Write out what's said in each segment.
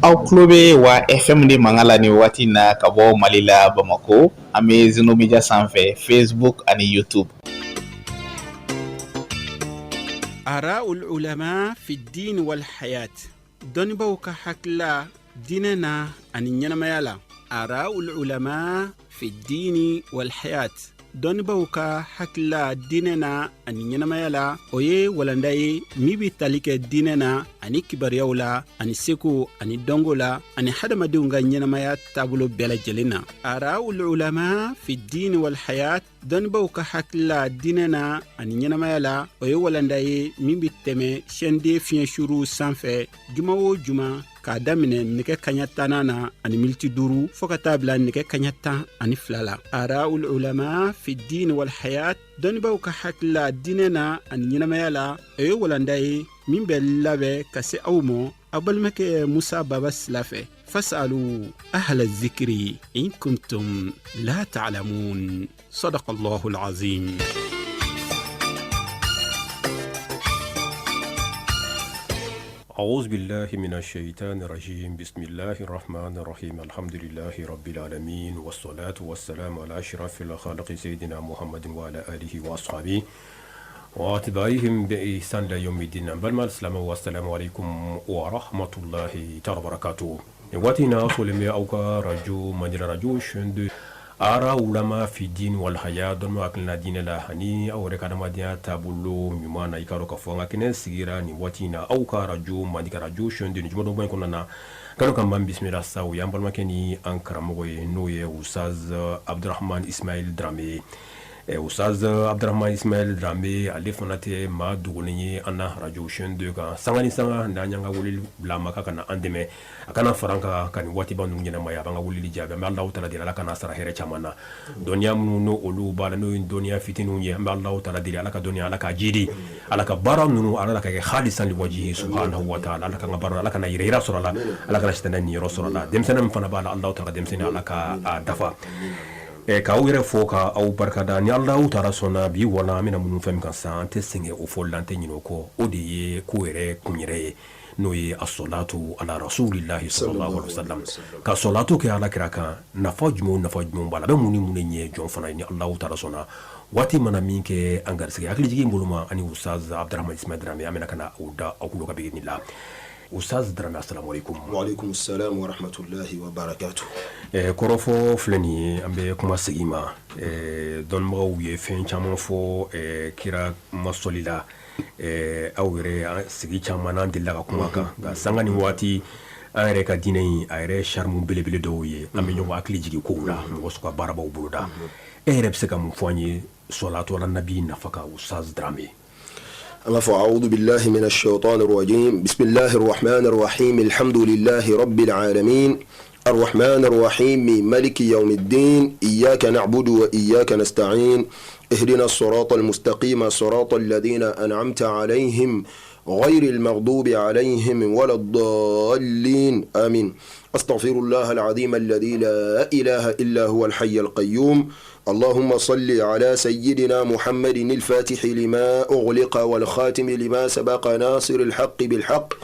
Aw tulo bɛ wa FM de mankan la nin waati in na ka bɔ Mali la Bamakɔ an bɛ Zeno Media sanfɛ Facebook ani YouTube. Araul ulama fi diin wal hayat dɔnnibaaw ka hakilila diinɛ na ani ɲɛnamaya la araul ulama fi diini wal hayat dɔnnibaaw ka hakilila diinɛ na ani ɲɛnamaya la o ye walanda ye min bɛ tali kɛ diinɛ na ani kibaruyaw la ani seko ani dɔnko la ani hadamadenw ka ɲɛnamaya taabolo bɛɛ lajɛlen na araul ulama fi diini wal hayat dɔnnibaaw ka hakilila diinɛ na ani ɲɛnamaya la o ye walanda ye min bɛ tɛmɛ chaîne 2 fiɲɛ suruw sanfɛ juma o juma k'a daminɛ nɛgɛ kaɲa tannan na ani miniti duuru fɔɔ ka taa bila nɛgɛ kaɲa 12 la araul ulama fi diin wal hayat dɔnnibaaw ka hakilila diinɛ na ani ɲɛnamaya la o ye walanda ye min bɛ labɛn ka se aw mɔ aw balimakɛ musa baba sila fɛ fasalu ahla zikiri in kuntum la ta'lamun sadaqa allahu alazim أعوذ بالله من الشيطان الرجيم بسم الله الرحمن الرحيم الحمد لله رب العالمين والصلاة والسلام على أشرف الخلق سيدنا محمد وعلى آله وأصحابه وأتباعهم بإحسان إلى يوم الدين balima silamɛw والسلام عليكم ورحمة الله تعالى وبركاته nin waati in na aw sɔgɔlen bɛ aw ka radio mandi radio chaîne 2 Ara ulama fi diin wal haya dɔnnibaw hakilina diinɛ la ani aw yɛrɛ ka adamadenya taabolo ɲuman na i k'a dɔn k'a fɔ an ka kɛnɛ sigira nin waati in na aw ka radio mandi ka radio chaîne 2 nin jumadonba in kɔnɔna na kalo ka maa bisimila sa o y'an balimakɛ ni an karamɔgɔ ye n'o ye Ustaz Abdurahman Ismail Darame ye Ustaz Abdurahman Ismail Darame ale fana tɛ maa dogolen ye an na radio chaîne 2 kan sanga ni sanga n'an y'an ka weleli bila a ma k'a ka na an dɛmɛ a ka na fara an kan ka nin waatiba ninnu ɲɛnamaya a b'an ka weleli jaabi an bɛ Alahu taala deli Ala ka n'a sara hɛrɛ caman na dɔnniya minnu n'o olu b'a la n'o ye dɔnniya fitininw ye an bɛ Alahu taala deli Ala ka dɔnniya Ala k'a jidi Ala ka baara ninnu Ala k'a kɛ halisan liwajihi subahanahu wa taala Ala k'an ka baara Ala kana yɛrɛ yira sɔrɔ a la Ala kana sitanɛ niyɔrɔ sɔrɔ a la denmisɛnnin min fana b'a la Alahu taala denmisɛnnin Ala k'a dafa k'aw yɛrɛ fo ka aw barikada ni Alahu taala sɔnna bi wala an bɛna munumunu fɛn min kan sisan an tɛ sɛgɛn o fɔli la an tɛ ɲinɛ o kɔ o de ye ko yɛrɛ kun yɛrɛ ye n'o ye asolatu ala rasulillahi sallallahu alaihi wasallam ka solatu kɛ ala kira kan nafa jumɛn nafa jumɛn b'a la a bɛ mun ni mun de ɲɛ jɔn fana ye ni Alahu taala sɔnna waati mana min kɛ an garisɛgɛ hakilijigin bolo ma ani Ustaz Abdurahman Ismail Darame an bɛna ka na o da aw tulo kan bi la Ustaz Darame asalamu alaikum. Wa alaikum salam wa rahmatullahi wa barakatuh. Kɔrɔfɔ filɛ nin ye an bɛ kuma segin ma dɔnnibagaw ye fɛn caman fɔ kira masɔli la aw yɛrɛ sigi caman n'an delila ka kuma kan nka sanga ni waati an yɛrɛ ka diinɛ in a yɛrɛ charme belebele dɔw ye an bɛ ɲɔgɔn hakili jigin kow la mɔgɔ su ka baarabaw boloda e yɛrɛ bɛ se ka mun fɔ an ye solatu ala nabi nafa kan Ustaz Darame An b'a fɔ a'udhu billahi minash shaitanir rajim bismillahir rahmanir rahim alhamdulillahi rabbil alamin الرحمن الرحيم مالك يوم الدين إياك نعبد وإياك نستعين اهدنا الصراط المستقيم صراط الذين أنعمت عليهم غير المغضوب عليهم ولا الضالين آمين أستغفر الله العظيم الذي لا إله إلا هو الحي القيوم اللهم صل على سيدنا محمد الفاتح لما أغلق والخاتم لما سبق ناصر الحق بالحق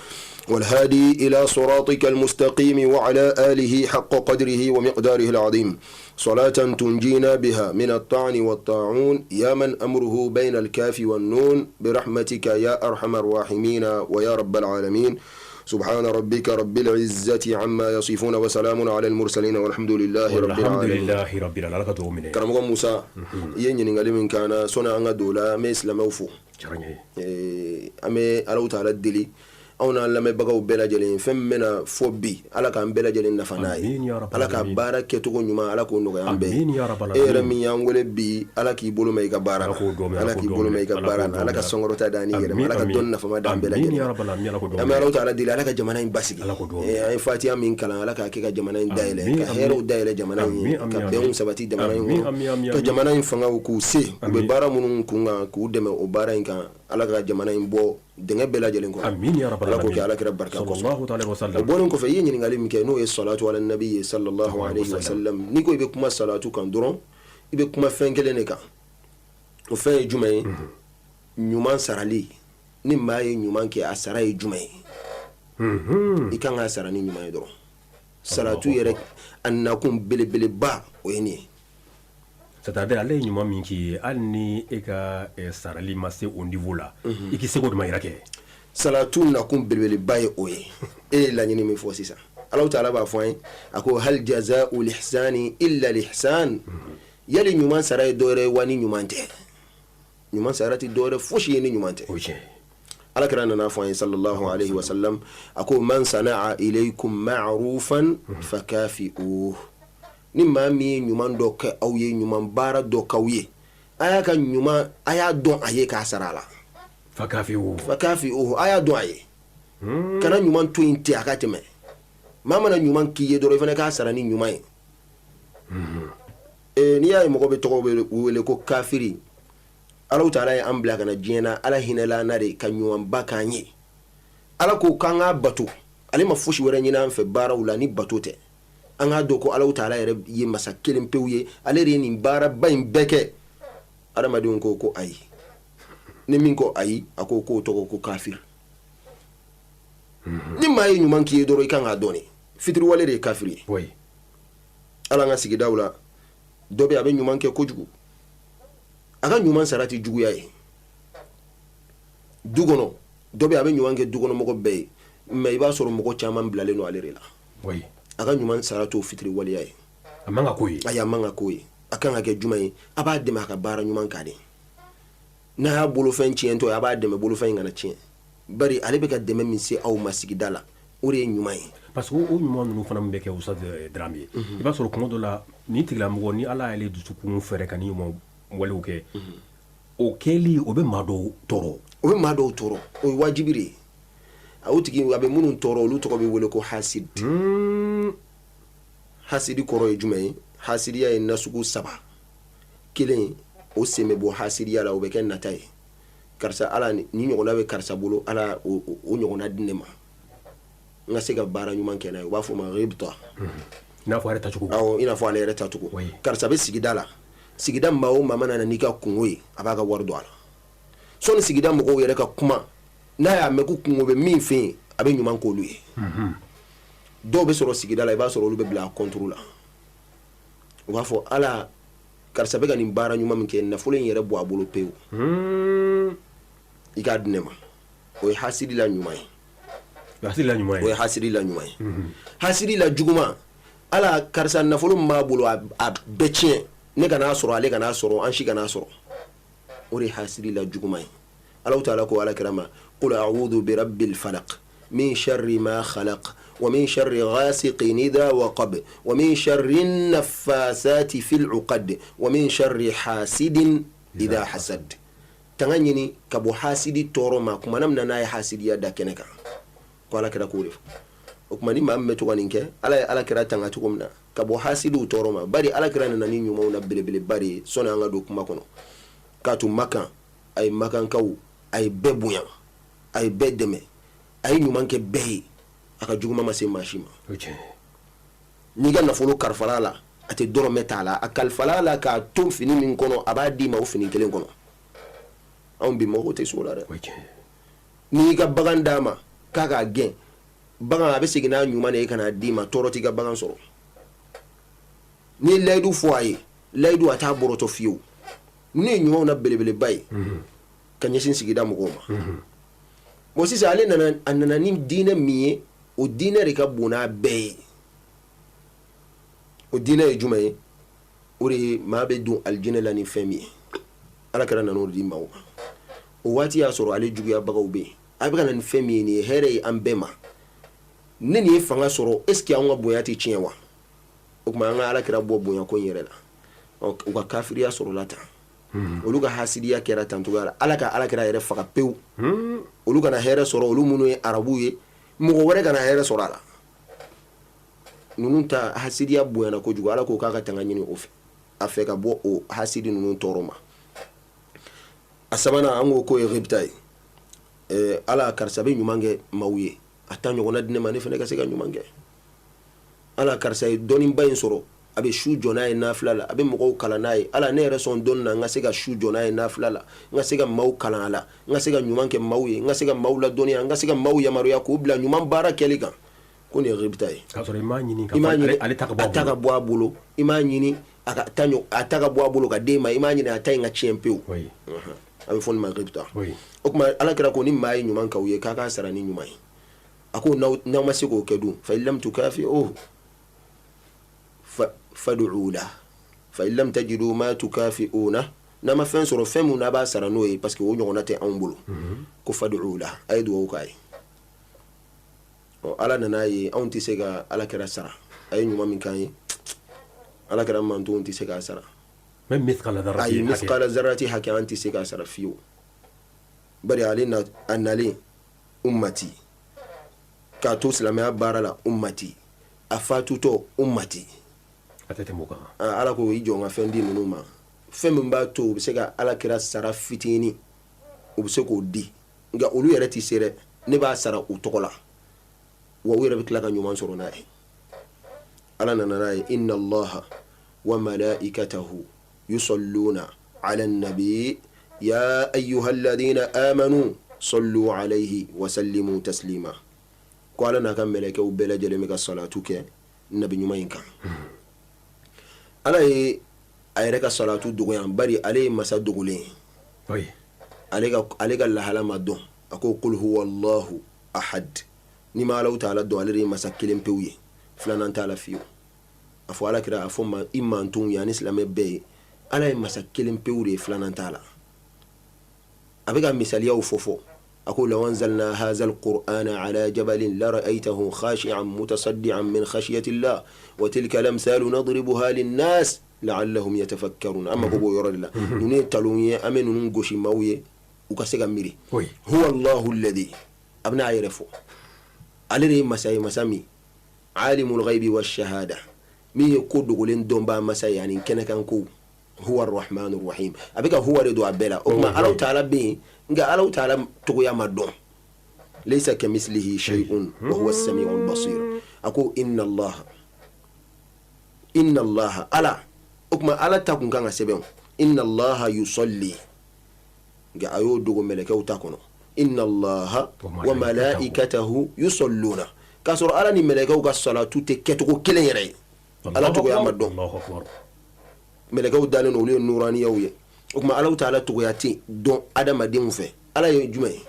والهادي إلى صراطك المستقيم وعلى آله حق قدره ومقداره العظيم صلاة تنجينا بها من الطعن والطاعون يا من أمره بين الكاف والنون برحمتك يا أرحم الراحمين ويا رب العالمين سبحان ربك رب العزة عما يصفون وسلام على المرسلين والحمد لله رب العالمين alhamdulillahi rabbil alamin Ala ka dugawu minɛ karamɔgɔ Musa i ye ɲininkali min k'an na sɔnni an ka don o la an bɛ silamɛw fo diyara n ye an bɛ Alahu taala deli anw n'an lamɛnbagaw bɛɛ lajɛlen fɛn min bɛna fɔ bi ala k'an bɛɛ lajɛlen nafa n'a ye ala ka baara kɛcogo ɲuman ala k'o nɔgɔya an bɛɛ e yɛrɛ min y'an wele bi ala k'i bolo mɛn i ka baara la ala k'i bolo mɛn i ka baara la ala ka sankɔrɔta d'an yɛrɛ ma ala ka dɔnni nafama d'an bɛɛ lajɛlen an bɛ Alahu taala deli ala ka jamana in basigi an ye fatiya min kalan ala k'a kɛ ka jamana in dayɛlɛ ka hɛrɛw dayɛlɛ jamana in ye ka bɛnw sabati jamana in kɔnɔ ka jamana in fangaw k'u se u bɛ baara minnu kun kan k'u dɛmɛ o baara in kan ala ka jamana in bɔ dingɛ bɛɛ lajɛlen kɔnɔ amin ya rabbal ala k'o kɛ alamin ala kira barika kosɔn sallallahu alaihi wasallam o bɔlen kɔfɛ i ye ɲininkali min kɛ n'o ye salatu ala nabi ye sallallahu alaihi wasallam n'i ko i bɛ kuma salatu kan dɔrɔn i bɛ kuma fɛn kelen de kan o fɛn ye jumɛn ye ɲuman sarali ni maa ye ɲuman kɛ a sara ye jumɛn ye I kan k'a sara ni ɲuman ye dɔrɔn. Salatu yɛrɛ a nakun belebeleba o ye nin ye. C'est à dire ale ye ɲuman min k'i ye, hali ni e ka sarali ma se o niveau la, i k'i seko dama yira kɛ. Salatu nakun belebeleba ye o ye. E ye laɲini min fɔ sisan, Alahu taala b'a fɔ an ye, a ko hal jazau lihsani illa lihsan. Yali ɲuman sara ye dɔwɛrɛ ye wa ni ɲuman tɛ? Ɲuman sara tɛ dɔwɛrɛ fosi ye ni ɲuman tɛ. Ala kira nana fɔ an ye sallallahu alaihi wasallam, a ko man sanaa ilaykum ma'rufan fakafi'uhu. Ni maa min ye ɲuman dɔ kɛ aw ye, ɲuman baara dɔ k'aw ye, a y'a ka ɲuman, a y'a dɔn a ye k'a sara a la. Fakafi'uhu. Fakafi'uhu, a y'a dɔn a ye. Kana ɲuman to yen ten a ka tɛmɛ. Maa mana ɲuman k'i ye dɔrɔn, i fana k'a sara ni ɲuman ye. N'i y'a ye mɔgɔ bɛ tɔgɔ wele ko kafiri, Alahu taala ye an bila ka na diɲɛ na, Ala hinɛla an na de ka ɲumanba k'an ye. Ala ko k'an k'a bato, ale ma fosi wɛrɛ ɲini an fɛ baaraw la ni bato tɛ. An k'a dɔn ko Alahu taala yɛrɛ ye masa kelen pewu ye, ale de ye nin baaraba in bɛɛ kɛ. Adamadenw ko ko ayi, ni min ko ayi, a ko k'o tɔgɔ ko kafiri. Ni maa ye ɲuman k'i ye dɔrɔn, i kan k'a dɔn de. Fitiriwale de ye kafiri ye. Ala an ka sigidaw la, dɔ bɛ a bɛ ɲuman kɛ kojugu, a ka ɲuman sara tɛ juguya ye. Du kɔnɔ, dɔ bɛ a bɛ ɲuman kɛ du kɔnɔ mɔgɔ bɛɛ ye, mais i b'a sɔrɔ mɔgɔ caman bilalen don ale de la. A ka ɲuman sara t'o fitiriwaleya ye. A man ka k'o ye. Ayi, a man ka k'o ye. A kan ka kɛ jumɛn ye? A b'a dɛmɛ a ka baara ɲuman kan de. N'a y'a bolofɛn tiɲɛtɔ ye, a b'a dɛmɛ bolofɛn in kana tiɲɛ. Bari ale bɛ ka dɛmɛ min se aw ma sigida la, o de ye ɲuman ye. Parce que o ɲuman ninnu fana min bɛ kɛ Ustaz Dramé ye, i b'a sɔrɔ kuma dɔ la nin tigilamɔgɔ, ni Ala y'ale dusukun fɛrɛ ka nin ɲuman walew kɛ, o kɛli o bɛ maa dɔw tɔɔrɔ. O bɛ maa dɔw tɔɔrɔ, o ye wajibi de ye. A o tigi a bɛ minnu tɔɔrɔ, olu tɔgɔ bɛ wele ko hasid. Hasidi kɔrɔ ye jumɛn ye? Hasidiya ye nasugu saba. Kelen, o sen bɛ bɔ hasidiya la, o bɛ kɛ nata ye. Karisa, Ala ni ɲɔgɔnna bɛ karisa bolo, Ala o ɲɔgɔnna di ne ma, n ka se ka baara ɲuman kɛ n'a ye. U b'a fɔ o ma ghibta. I n'a fɔ ale tacogo. Awɔ, i n'a fɔ ale yɛrɛ tacogo. Karisa bɛ sigida la, sigida maa o maa mana na n'i ka kungo ye, a b'a ka wari don a la. Sɔnni sigida mɔgɔw yɛrɛ ka kuma, n'a y'a mɛn ko kungo bɛ min fɛ yen, a bɛ ɲuman k'olu ye. Dɔw bɛ sɔrɔ sigida la, i b'a sɔrɔ olu bɛ bila a contre la. U b'a fɔ Ala, karisa bɛ ka nin baara ɲuman min kɛ, nafolo in yɛrɛ bɔ a bolo pewu, i k'a di ne ma. O ye hasidi la ɲuman ye. O ye hasidi la ɲuman ye. Hasidi la juguman, Ala, karisa nafolo min b'a bolo, a bɛɛ tiɲɛ, ne kan'a sɔrɔ, ale kan'a sɔrɔ, an si kan'a sɔrɔ. O de ye hasidi la juguman ye. Alahu taala ko Ala kira ma qul a'udhu bi rabbil falaq min sharri ma khalaq wa min sharri ghasiqin idha waqab wa min sharri naffasati fil uqad wa min sharri hasidin idha hasad. Tanga ɲini ka bɔ hasidi tɔɔrɔ ma tuma min na n'a ye hasidiya da kɛnɛ kan. Ko Ala kira k'o de fɔ. O tuma ni maa min bɛ to ka nin kɛ, Ala ye Ala kira tanga cogo min na ka bɔ hasidiw tɔɔrɔ ma. Bari Ala kira nana ni ɲumanw na belebeleba de ye. Sɔnni an ka don kuma kɔnɔ, k'a to Makan, a ye Makankaw, a ye bɛɛ bonya, a ye bɛɛ dɛmɛ, a ye ɲuman kɛ bɛɛ ye, a ka juguman ma se maa si ma. N'i ka nafolo kalifala a la, a tɛ dɔrɔmɛ t'a la. A kalifala a la k'a to fini min kɔnɔ, a b'a d'i ma o fini kelen kɔnɔ. Anw bi mɔgɔw tɛ s'o la dɛ. N'i ka bagan d'a ma k'a k'a gɛn, bagan a bɛ segin n'a ɲuman de ye ka n'a d'i ma, tɔɔrɔ t'i ka bagan sɔrɔ. N'i ye layidu fɔ a ye, layidu a t'a bɔrɔtɔ fiyewu. Ninnu ye ɲumanw na belebeleba ye ka ɲɛsin sigida mɔgɔw ma. Bon, sisan ale nana, a nana ni diinɛ min ye, o diinɛ de ka bon n'a bɛɛ ye. O diinɛ ye jumɛn ye? O de ye maa bɛ don alijinɛ la ni fɛn min ye. Ala kira nana o di maaw ma. O waati y'a sɔrɔ ale juguyabagaw bɛ yen. A bɛ ka na ni fɛn min ye, nin ye hɛrɛ ye an bɛɛ ma. Ni nin ye fanga sɔrɔ, est ce que anw ka bonya tɛ tiɲɛ wa? O tuma an ka Ala kira bɔ bonya ko in yɛrɛ la. U ka kafiriya sɔrɔla tan, olu ka hasidiya kɛra tan cogoya la. Ala ka Ala kira yɛrɛ faga pewu, olu kana hɛrɛ sɔrɔ, olu minnu ye arabuw ye, mɔgɔ wɛrɛ kana hɛrɛ sɔrɔ a la. Ninnu ta hasidiya bonyana kojugu. Ala ko k'a ka tanga ɲini o fɛ, a fɛ ka bɔ o hasidi ninnu tɔɔrɔ ma. A sabanan, an ko k'o ye ghibta ye. Ala, karisa bɛ ɲuman kɛ maaw ye, a ta ɲɔgɔnna di ne ma, ne fana ka se ka ɲuman kɛ. Ala, karisa ye dɔnniba in sɔrɔ, A bɛ su jɔ n'a ye nafila la, a bɛ mɔgɔw kalan n'a ye. Ala, ne yɛrɛ sɔn don na n ka se ka su jɔ n'a ye nafila la, n ka se ka maaw kalan a la, n ka se ka ɲuman kɛ maaw ye, n ka se ka maaw ladɔnniya, n ka se ka maaw yamaruya k'u bila ɲuman baara kɛli kan. Ko nin ye ghibta ye. K'a sɔrɔ i m'a ɲini i m'a ɲini ale ta ka bɔ a ta ka bɔ a bolo, i m'a ɲini a ka ta a ta ka bɔ a bolo ka d'e ma, i m'a ɲini a ta in ka tiɲɛ pewu. A bɛ fɔ nin ma ghibta. O tuma Ala kira ko ni maa ye ɲuman k'aw ye, k'a k'a sara ni ɲuman ye. A ko n'aw ma se k'o kɛ dun, fa in lam tukafi'uhu fad'u lahu fa in lam tajidu ma tukafi'una, n'a ma fɛn sɔrɔ fɛn min n'a b'a sara n'o ye, parce que o ɲɔgɔnna tɛ anw bolo, ko fad'u lahu, a ye dugawu k'a ye. Ɔ, Ala nana ye anw tɛ se ka Ala kira sara a ye ɲuman min k'an ye. Ala kira mantonw tɛ se k'a sara. Même mithqala dharrati. Ayi, mithqala zarrati hakɛ, an tɛ se k'a sara fiyewu. Bari ale na a nalen ummati k'a to silamɛya baara la, ummati a fatutɔ, ummati. A tɛ tɛmɛ o kan. Ala ko i jɔ n ka fɛn di ninnu ma, fɛn min b'a to u bɛ se ka Ala kira sara fitinin, u bɛ se k'o di, nka olu yɛrɛ tɛ se dɛ, ne b'a sara u tɔgɔ la, wa u yɛrɛ bɛ tila ka ɲuman sɔrɔ n'a ye. Ala nana n'a ye: inna Allaha wa malaikatahu yusalluna ala nabi ya ayyuhalladhina amanu sallu alayhi wa sallimu taslima. Ko Ala n'a ka mɛlɛkɛw bɛɛ lajɛlen bɛ ka salatu kɛ nabi ɲuman in kan. Ala ye a yɛrɛ ka salatu dogo yan, bari ale ye masa dogolen ye, ale ka lahala ma dɔn. A ko qul huwa Allahu ahad. N'i ma Alahu taala dɔn, ale de ye masa kelen pewu ye, filanan t'a la fiyewu. A fɔ Ala kira, a fɔ ma i mantonw ye ani silamɛ bɛɛ ye, Ala ye masa kelen pewu de ye, filanan t'a la. A bɛ ka misaliyaw fɔ fɔ, a ko law anzalna hadha alqur'ana ala jabalin la ra'aytahu khashi'an mutasaddi'an min khashyati llah wa tilka lamsalu nadribuha linnas la'allahum yatafakkarun. An mako b'o yɔrɔ de la. Ninnu ye talonw ye, an bɛ ninnu gosi maaw ye u ka se ka miiri. Huwa Allahu alladhi, a bɛna a yɛrɛ fɔ, ale de ye masa ye, masa min alimul ghaibi wa shahada, min ye ko dogolen dɔnbaa masa ye ani kɛnɛkan kow. Huwa arrahmanur rahim. A bɛ ka huwa de don a bɛɛ la. O tuma Alahu taala bɛ yen, nka Alahu taala togoya ma dɔn. Laysa kamislihi shay'un wa huwa as-sami'ul basir. A ko inna Allaha, inna Allaha, Ala. O tuma Ala ta kun kan ka sɛbɛn inna Allaha yusalli, nka a y'o dogo mɛlɛkɛw ta kɔnɔ, inna Allaha wa malaikatahu yusalluna, k'a sɔrɔ Ala ni mɛlɛkɛw ka salatu tɛ kɛcogo kelen yɛrɛ ye. Ala togoya ma dɔn, mɛlɛkɛw dalen don, olu ye nuraniyaw ye. O tuma Alahu taala togoya tɛ dɔn adamadenw fɛ. Ala ye jumɛn ye?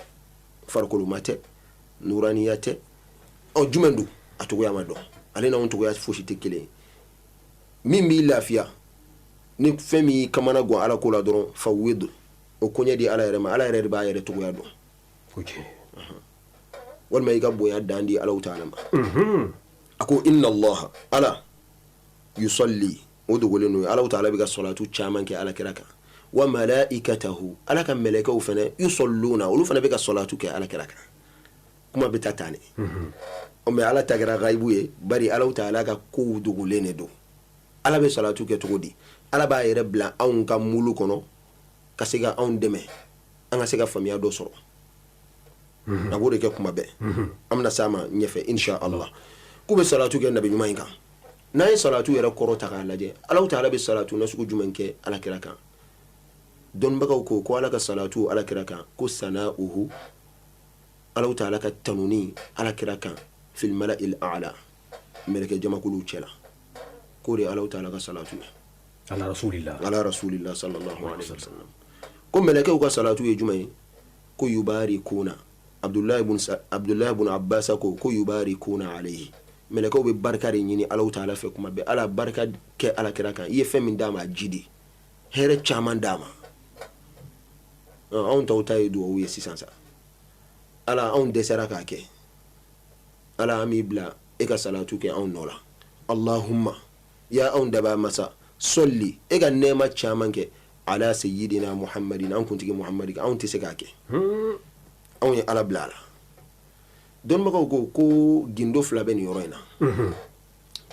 Farikoloma tɛ, nuraniya tɛ, ɔ jumɛn don? A togoya ma dɔn. Ale n'anw togoya fosi tɛ kelen ye. Min b'i lafiya ni fɛn min y'i kamana gan Ala ko la dɔrɔn, fawwid o koɲɛ di Ala yɛrɛ ma. Ala yɛrɛ de b'a yɛrɛ togoya dɔn. Walima i ka bonya dan di Alahu taala ma. A ko inna Allaha, Ala yusalli, o dogolen don, Alahu taala bɛ ka salatu caman kɛ Ala kira kan, wa malaikatahu, Ala ka mɛlɛkɛw fana, yusalluna, olu fana bɛ ka salatu kɛ Ala kira kan. Kuma bɛ taa tan de. Mais Ala ta kɛra gayibu ye, bari Alahu taala ka kow dogolen de don. Ala bɛ salatu kɛ cogo di? Ala b'a yɛrɛ bila anw ka mulu kɔnɔ ka se ka anw dɛmɛ an ka se ka faamuya dɔ sɔrɔ. A b'o de kɛ kuma bɛɛ. An bɛna s'a ma ɲɛfɛ insha Allah. K'u bɛ salatu kɛ nabi ɲuman in kan. N'an ye salatu yɛrɛ kɔrɔ ta k'a lajɛ, Alahu taala bɛ salatu nasugu jumɛn kɛ Ala kira kan? Dɔnnibagaw ko ko Ala ka salatu Ala kira kan, ko sana'uhu, Alahu taala ka tanuni Ala kira kan fil mala'il a'la, mɛlɛkɛ jamakuluw cɛla, k'o de ye Alahu taala ka salatu ye. Ala rasulillah, ala rasulillah sallallahu alaihi wasallam. Ko mɛlɛkɛw ka salatu ye jumɛn ye? Ko yubarikuna, Abdullahi ibn Abbas ko yubarikuna alayhi, mɛlɛkɛw bɛ barika de ɲini Alahu taala fɛ kuma bɛɛ. Ala barika kɛ Ala kira kan, i ye fɛn min d'a ma, a jidi hɛrɛ caman d'a ma. Anw tɔw ta ye duwawu ye sisan sa. Ala, anw dɛsɛra k'a kɛ. Ala, an b'i bila e ka salatu kɛ anw nɔ la. Allahumma, ya anw daba masa, sɔli, e ka nɛɛma caman kɛ ala sayyidina Muhammadin, an kuntigi Muhammadi kan. Anw tɛ se k'a kɛ, anw ye Ala bila a la. Dɔnnibagaw ko ko gindo fila bɛ nin yɔrɔ in na.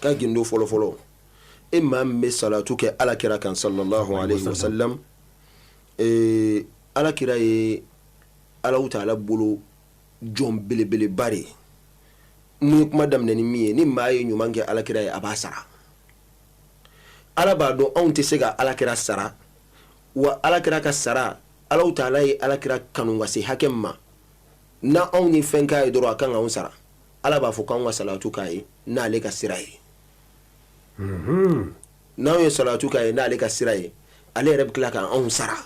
Ka gindo fɔlɔfɔlɔ, e maa min bɛ salatu kɛ Ala kira kan sallallahu alaihi wasallam, Ala kira ye Alahu taala bolo jɔn belebeleba de ye. Mun ye kuma daminɛ ni min ye, ni maa ye ɲuman kɛ Ala kira ye, a b'a sara. Ala b'a dɔn anw tɛ se ka Alakira sara, wa Alakira ka sara, Alahu taala ye Alakira kanu ka se hakɛ min ma, na anw ni fɛn k'a ye dɔrɔn a kan k'anw sara. Ala b'a fɔ k'anw ka salatu k'a ye n'ale ka sira ye. N'anw ye salatu k'a ye n'ale ka sira ye, ale yɛrɛ bɛ tila ka anw sara.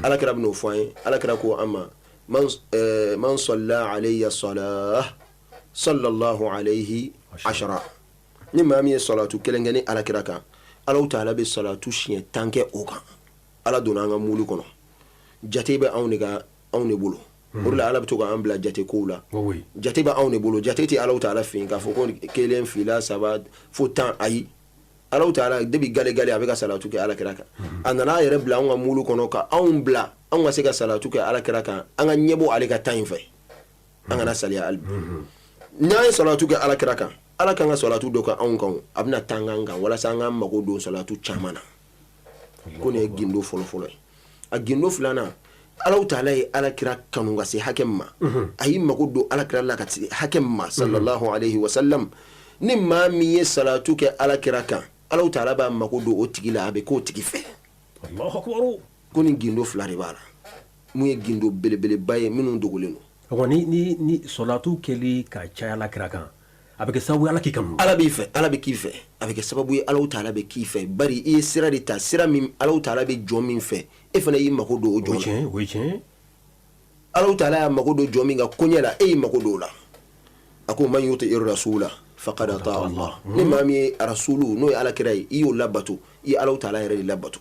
Alakira bɛn'o fɔ an ye. Alakira ko an ma, man salla alayya salah sallallahu alayhi ashara. Ni maa min ye salatu kelen kɛ ni Alakira kan, Alahu taala bɛ salatu siɲɛ 10 kɛ o kan. Ala donna an ka mulu kɔnɔ, jate bɛ anw de ka, anw de bolo. O de la Ala bɛ to k'an bila jate kow la. Jate bɛ anw de bolo, jate tɛ Alahu taala fɛ yen k'a fɔ ko 1 2 3 fo 10. Ayi, Alahu taala depuis gale gale a bɛ ka salatu kɛ Alakira kan. A nana a yɛrɛ bila anw ka mulu kɔnɔ ka anw bila anw ka se ka salatu kɛ Alakira kan, an ka ɲɛbɔ ale ka tan in fɛ, an kana saliya hali bi. N'an ye salatu kɛ Alakira kan, Ala kan ka salatu dɔ kɛ anw kan, a bɛna tan k'an kan walasa an k'an mago don salatu caman na. Ko nin ye gindo fɔlɔfɔlɔ ye. A gindo filanan, Alahu taala ye Alakira kanu ka se hakɛ min ma, a y'i mago don Alakira la ka se hakɛ min ma, sallallahu alayhi wa sallam. Ni maa min ye salatu kɛ Alakira kan, Alahu taala b'a mago don o tigi la, a bɛ k'o tigi fɛ. Ko nin gindo fila de b'a la, mun ye gindo belebeleba ye minnu dogolen don. Ni salatu kɛli ka caya Alakira kan, a bɛ kɛ sababu ye Ala k'i kanu. Ala b'i fɛ, Ala bɛ k'i fɛ, a bɛ kɛ sababu ye Alahu taala bɛ k'i fɛ. Bari i ye sira de ta, sira min Alahu taala bɛ jɔn min fɛ, e fana y'i mago don o jɔn na. O ye tiɲɛ. Alahu taala y'a mago don jɔn min ka koɲɛ la, e y'i mago don o la. A ko man yuti rasula faqad ata Allah. Ni maa min ye rasulu, n'o ye Alakira ye, i y'o labato, i ye Alahu taala yɛrɛ de labato.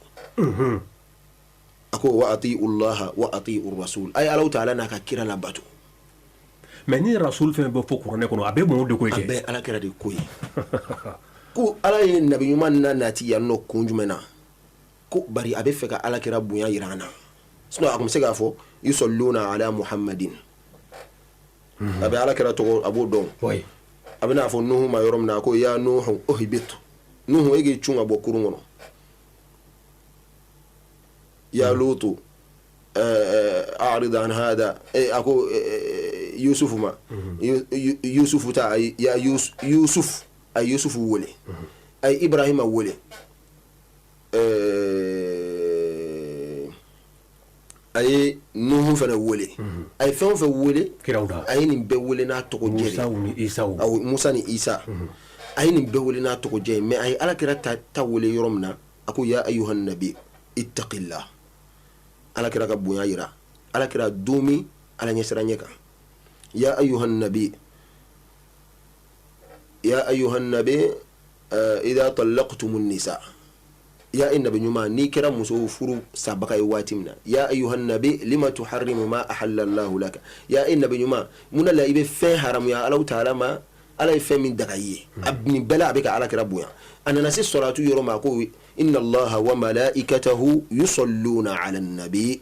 A ko wa atiu llaha wa atiu rasul, a ye Alahu taala n'a ka kira labato. Mais ni rasul fɛn bɛ fɔ kuranɛ kɔnɔ, a bɛ mun de ko ye? A bɛɛ Alakira de ko ye. Ko Ala ye nabi ɲuman na nati yan nɔ kun jumɛn na? Ko bari a bɛ fɛ ka Alakira bonya jira an na. Sinon a tun bɛ se k'a fɔ yusalluna ala muhammadin, a bɛ Alakira tɔgɔ, a b'o dɔn. A bɛna fɔ Nuhu ma yɔrɔ min na, a ko ya Nuhu uhbit, Nuhu e k'i cun ka bɔ kurun kɔnɔ. Ya Lutu a'rid an hada, a ko Yusufu ma, Yusufu ta, ya Yusuf, a ye Yusufu wele, a ye Ibrahima wele, a ye Nuhu fana wele, a ye fɛn o fɛn wele, a ye nin bɛɛ wele n'a tɔgɔ jɛ ye, Musa ni Isa, a ye nin bɛɛ wele n'a tɔgɔ jɛ ye. Mais a ye Alakira ta wele yɔrɔ min na, a ko ya ayuhan nabi ittaqillah. Alakira ka bonya jira, Alakira don min Ala ɲɛsiranɲɛ kan. Ya ayuhan nabi, ya ayuhan nabi idha talaqtumun nisa, ya e nabi ɲuman, n'i kɛra muso furu sabaga ye waati min na. Ya ayuhan nabi lima tuharrimu ma ahalla Allahu laka, ya e nabi ɲuman, mun na la i bɛ fɛn haramuya Alahu taala ma, Ala ye fɛn min daga i ye. Nin bɛɛ la a bɛ ka Alakira bonya. A nana se salatu yɔrɔ ma, a ko inna Allaha wa malaikatahu yusalluna ala nabi,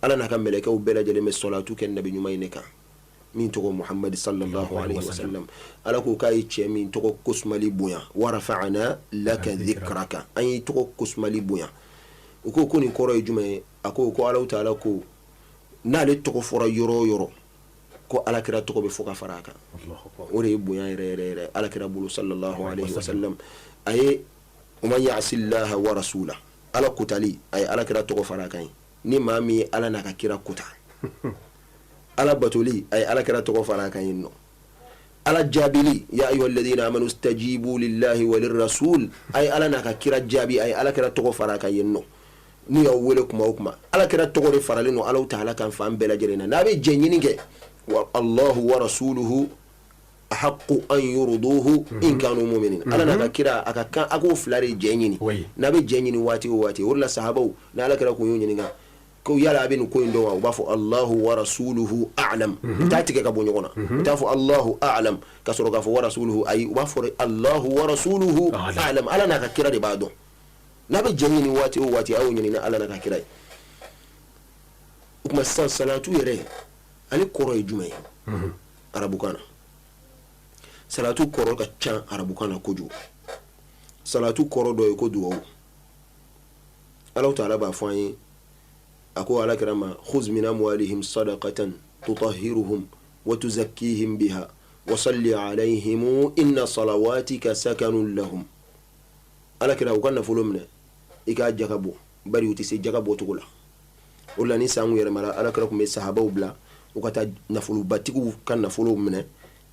Ala n'a ka mɛlɛkɛw bɛɛ lajɛlen bɛ salatu kɛ nabi ɲuman in ne kan, min tɔgɔ Muhamad sallallahu alaihi wasallam. Ala ko k'a ye cɛ min tɔgɔ kosumali bonya, wa rafa'ana laka dhikraka, an y'i tɔgɔ kosumali bonya. U ko nin kɔrɔ ye jumɛn ye? A ko Alahu taala ko n'ale tɔgɔ fɔra yɔrɔ o yɔrɔ, ko Alakira tɔgɔ bɛ fɔ ka fara a kan. O de ye bonya yɛrɛ yɛrɛ yɛrɛ Alakira bolo sallallahu alaihi wasallam. A ye man ya'sillaha wa rasula, Ala kotali, a ye Alakira tɔgɔ fara a kan ye. Ni maa min ye Ala n'a ka kira kota, Ala batoli, a ye Alakira tɔgɔ fara a kan yen nɔ. Ala jaabili, ya ayuha alladhina amanu stajibu lillahi wa lirrasul, a ye Ala n'a ka kira jaabi, a ye Alakira tɔgɔ fara a kan yen nɔ. N'u y'aw wele kuma o kuma, Alakira tɔgɔ de faralen don Alahu taala kan fan bɛɛ lajɛlen na. N'a bɛ jɛ ɲini kɛ, wa Allahu wa rasuluhu ahaqqu an yurduhu in kanu mu'minin. Ala n'a ka kira, a ka kan a k'o fila de jɛ ɲini. N'a bɛ jɛ ɲini waati o waati, o de la sahabaw ni Alakira kun y'u ɲininka ko yala a bɛ nin ko in dɔn wa, u b'a fɔ Allahu wa rasuluhu a'lam. U t'a tigɛ ka bɔ ɲɔgɔn na, u t'a fɔ Allahu a'lam ka sɔrɔ k'a fɔ wa rasuluhu, ayi, u b'a fɔ Allahu wa rasuluhu a'lam. Ala n'a ka kira de b'a dɔn. N'a bɛ jɛ ɲini waati o waati, a y'o ɲini ni Ala n'a ka kira ye. O tuma sisan salatu yɛrɛ ale kɔrɔ ye jumɛn ye arabukan na? Salatu kɔrɔ ka ca arabukan na kojugu. Salatu kɔrɔ dɔ ye ko duwawu. Alahu taala b'a fɔ an ye, a ko Alakira ma khuz min amwalihim sadaqatan tutahhiruhum wa tuzakkihim biha wa salli alayhim inna salawatika sakanun lahum. Ala kira, u ka nafolo minɛ, i k'a jaka bɔ, bari u tɛ se jaka bɔcogo la. O la, ni san yɛrɛmara, ala kira tun bɛ sahabaw bila u ka taa nafolobatigiw ka nafolo minɛ,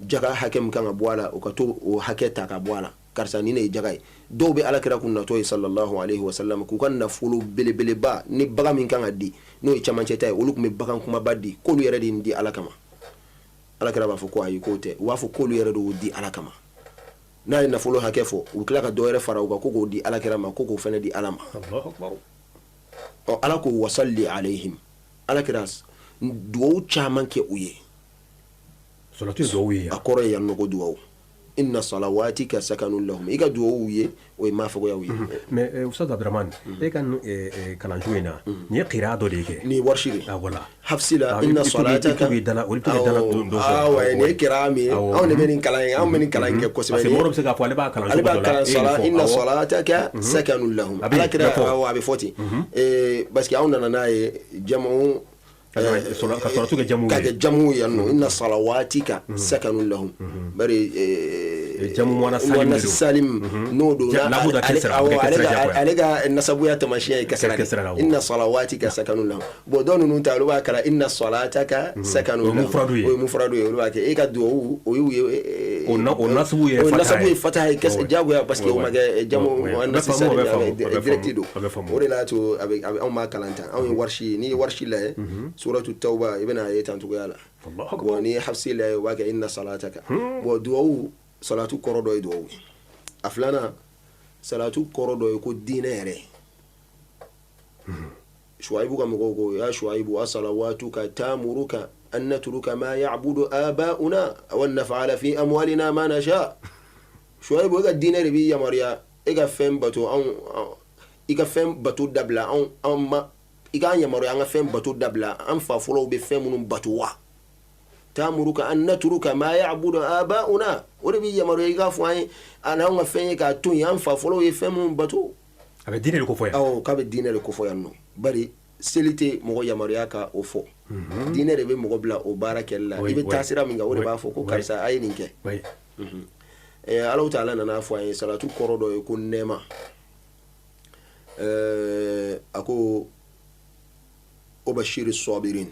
jaka hakɛ min kan ka bɔ a la, u ka to o hakɛ ta ka bɔ a la. Karisa, ni ne ye jaka ye. Dɔw bɛ ala kira kun natɔ ye, sallallahu alaihi wasallam, k'u ka nafolo belebeleba ni bagan min kan ka di, n'o ye camancɛ ta ye, olu tun bɛ bagan kumaba di, k'olu yɛrɛ de ye nin di ala kama. Ala kira b'a fɔ ko ayi, k'o tɛ. U b'a fɔ k'olu yɛrɛ de y'o di ala kama. N'a ye nafolo hakɛ fɔ, u tila ka dɔ wɛrɛ fara u kan ko k'o di ala kira ma, ko k'o fana di ala ma. Ɔ, ala ko wasalli alayhim, ala kira, duwawu caman kɛ u ye. Salatu ye duwawu ye. A kɔrɔ ye yan nɔ ko duwawu, inna salawatika sakanun lahum, i ka duwawu ye, o ye maafagoyaw ye. Mais Ustaz Abdramane, e ka kalancogo in na, nin ye qira dɔ de ye kɛ. Nin ye warisi de. Ah, voilà. Hafsi la, inna salataka. Ah ouais, nin ye kira min ye, anw de bɛ nin kalan ye, anw bɛ nin kalan kɛ kosɛbɛ. Parce que mɔgɔ dɔ bɛ se k'a fɔ ale b'a kalan. Ale b'a kalan sala, inna salataka sakanun lahum. Ala kira, awɔ, a bɛ fɔ ten parce que anw nana n'a ye jamu ka salatu kɛ jamu ye. Ka kɛ jamu ye yan nɔ, inna salawatika sakanun lahum, bari jamu muannas salim. Salim n'o don, ale ka nasabuya tamasiyɛn ye kasara, inna salawatika sakanun lahum. Bon, dɔw ninnu ta, olu b'a kalan inna salataka sakanun lahum. O ye mufradu ye. O ye mufradu ye. Olu b'a kɛ e ka duwawu, o y'u ye. O nasubu ye. O nasabu ye fataha ye diyagoya, parce que o ma kɛ jamu muannas salim direct don. O de la to a bɛ anw b'a kalan tan. Anw ye warisi ye. N'i ye warisi lajɛ, suratu tawba, i bɛna ye tan cogoya la. Bon, n'i ye hafsi lajɛ, o b'a kɛ inna salataka. Bon, duwawu, salatu kɔrɔ dɔ ye duwawu ye. A filanan, salatu kɔrɔ dɔ ye ko diinɛ yɛrɛ. Shuaibu ka mɔgɔw ko ya Shuaibu, asalawatuka tamuruka an natruka ma ya'budu aba'una aw an naf'ala fi amwalina ma nasha. Shuaibu, e ka diinɛ de b'i yamaruya e ka fɛn bato, anw i ka fɛn bato dabila, anw ma i k'an yamaruya an ka fɛn bato dabila, an fa fɔlɔw bɛ fɛn minnu bato wa? Tamuruka an natruka ma ya'budu aba'una, o de b'i yamaruya i k'a fɔ an ye an'anw ka fɛn ye k'a to yen, an fa fɔlɔw ye fɛn minnu bato. A bɛ diinɛ de kofɔ yan. Awɔ, k'a bɛ diinɛ de kofɔ yan nɔ, bari seli tɛ mɔgɔ yamaruya ka o fɔ. Diinɛ de bɛ mɔgɔ bila o baara kɛli la. I bɛ taa sira min kan, o de b'a fɔ ko karisa, a ye nin kɛ. Alahu taala nana fɔ an ye, salatu kɔrɔ dɔ ye ko nɛɛma. A ko o bashiri sabirin,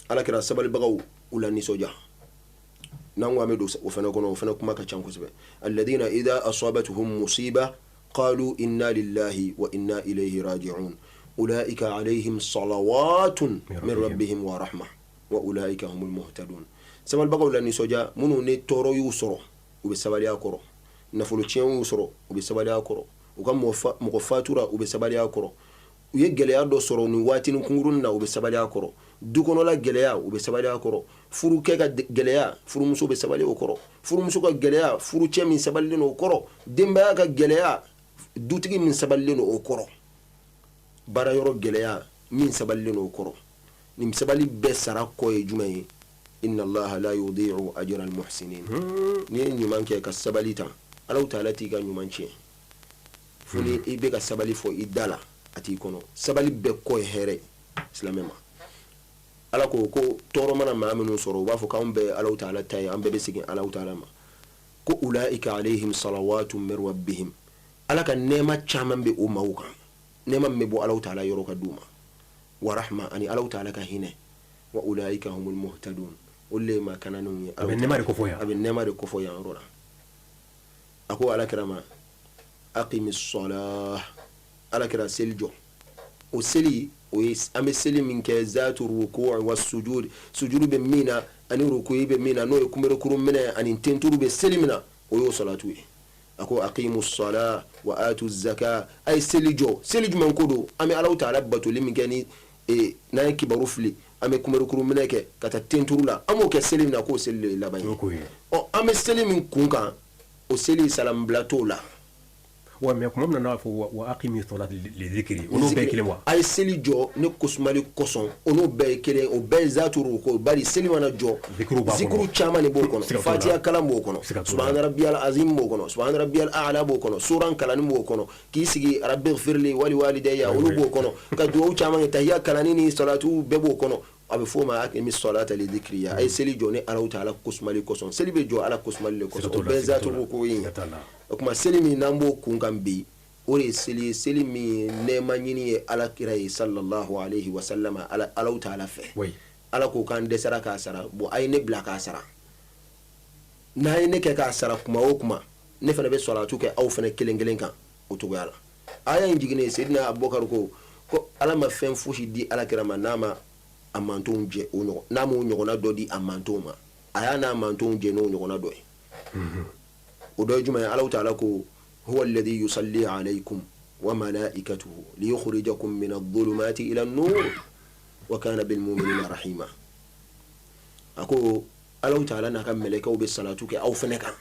ala kira, sabalibagaw u la nisɔndiya. N'an ko an bɛ don o fana kɔnɔ, o fana kuma ka ca kosɛbɛ. Alladina idha asabatuhum musiba qalu inna lillahi wa inna ilayhi raji'un ulaika alayhim salawatun min rabbihim wa rahma wa ulaika humul muhtadun. Sabalibagaw la nisɔndiya, minnu ni tɔɔrɔ y'u sɔrɔ, u bɛ sabali a kɔrɔ. Nafolo tiɲɛ y'u sɔrɔ, u bɛ sabali a kɔrɔ. U ka mɔgɔ fatura, u bɛ sabali a kɔrɔ. U ye gɛlɛya dɔ sɔrɔ nin waatinin kunkurunnin na, u bɛ sabali a kɔrɔ. Du kɔnɔla gɛlɛya, u bɛ sabali a kɔrɔ. Furukɛ ka gɛlɛya, furumuso bɛ sabali o kɔrɔ. Furumuso ka gɛlɛya, furucɛ min sabalilen don o kɔrɔ. Denbaya ka gɛlɛya, dutigi min sabalilen don o kɔrɔ. Baara yɔrɔ gɛlɛya, min sabalilen don o kɔrɔ. Nin sabali bɛɛ sara kɔ ye jumɛn ye? Inna allaha la yudi'u ajra al muhsinin. N'i ye ɲuman kɛ ka sabali tan, Alahu taala t'i ka ɲuman tiɲɛ, fo ni i bɛ ka sabali fɔ i da la, a t'i kɔnɔ. Sabali bɛɛ kɔ ye hɛrɛ ye silamɛ ma. Ala ko ko tɔɔrɔ mana maa minnu sɔrɔ, u b'a fɔ k'anw bɛɛ Alahu taala ta ye, an bɛɛ bɛ segin Alahu taala ma. Ko ulaika alayhim salawatu min rabbihim, Ala ka nɛɛma caman bɛ o maaw kan, nɛɛma min bɛ bɔ Alahu taala yɔrɔ ka d'u ma, wa rahma, ani Alahu taala ka hinɛ, wa ulaika humul muhtadun, olu le ye maa kananenw ye. A bɛ nɛɛma de kofɔ yan. A bɛ nɛɛma de kofɔ yan yɔrɔ la. A ko ala kira ma aqimi salah, ala kira, seli jɔ. O seli, o ye an bɛ seli min kɛ, zatu ruku wa sujud, sujudu bɛ min na ani rukuyi bɛ min na, n'o ye kunberekuru minɛ ani tenturu bɛ seli min na, o y'o salatu ye. A ko aqimu salah wa atu zaka, a ye seli jɔ. Seli jumɛn ko don? An bɛ Alahu taala batoli min kɛ, ni n'an ye kibaru fili, an bɛ kunberekuru minɛ kɛ ka taa tenturu la, an b'o kɛ seli min na, k'o seli de ye laban ye. Ɔ, an bɛ seli min kun kan, o seli salamu bila t'o la. Wa mais tuma min na n'a fɔ wa aqimi salata li dhikri, o n'o bɛɛ ye kelen wa? A ye seli jɔ ne kosumali kosɔn, o n'o bɛɛ ye kelen, o bɛɛ ye zatu ruku, bari seli mana jɔ, zikuru caman de b'o kɔnɔ. Fatiha kalan b'o kɔnɔ, subahana rabbiyal azim b'o kɔnɔ, subahana rabbiyal a'la b'o kɔnɔ, suran kalanni b'o kɔnɔ, k'i sigi rabbi firli wali walidayya, olu b'o kɔnɔ, ka dugawu caman kɛ, tahiya kalanni ni salatu bɛɛ b'o kɔnɔ. A bɛ f'o ma aqimi salata li dhikri, a ye seli jɔ ne Alahu taala kosumali kosɔn. Seli bɛ jɔ Ala kosumali de kosɔn, o bɛɛ zatu ruku ye. O tuma, seli min n'an b'o kun kan bi. O de ye seli ye, seli min ye nɛɛma ɲini ye ala kira ye sallallahu alayhi wa sallam, Ala taala fɛ. Ala ko k'an dɛsɛra k'a sara, bon, a ye ne bila k'a sara. N'a ye ne kɛ k'a sara kuma o kuma, ne fana bɛ salatu kɛ aw fana kelen kelen kan o cogoya la. Aya in jiginnen, Seydina Abubakar ko ko Ala ma fɛn fosi di ala kira ma n'a ma a mantonw jɛ o ɲɔgɔn, n'a m'o ɲɔgɔnna dɔ di a mantonw ma. A y'a n'a mantonw jɛ n'o ɲɔgɔnna dɔ ye. O dɔ ye jumɛn ye? Ala taala ko: huwa alladhi yusalli alaykum wa malaikatuhu liyukhrijakum min adh-dhulumati ila an-nur wa kana bil mu'minina rahima. A ko Ala taala n'a ka mɛlɛkɛw bɛ salatu kɛ aw fɛnɛ kan,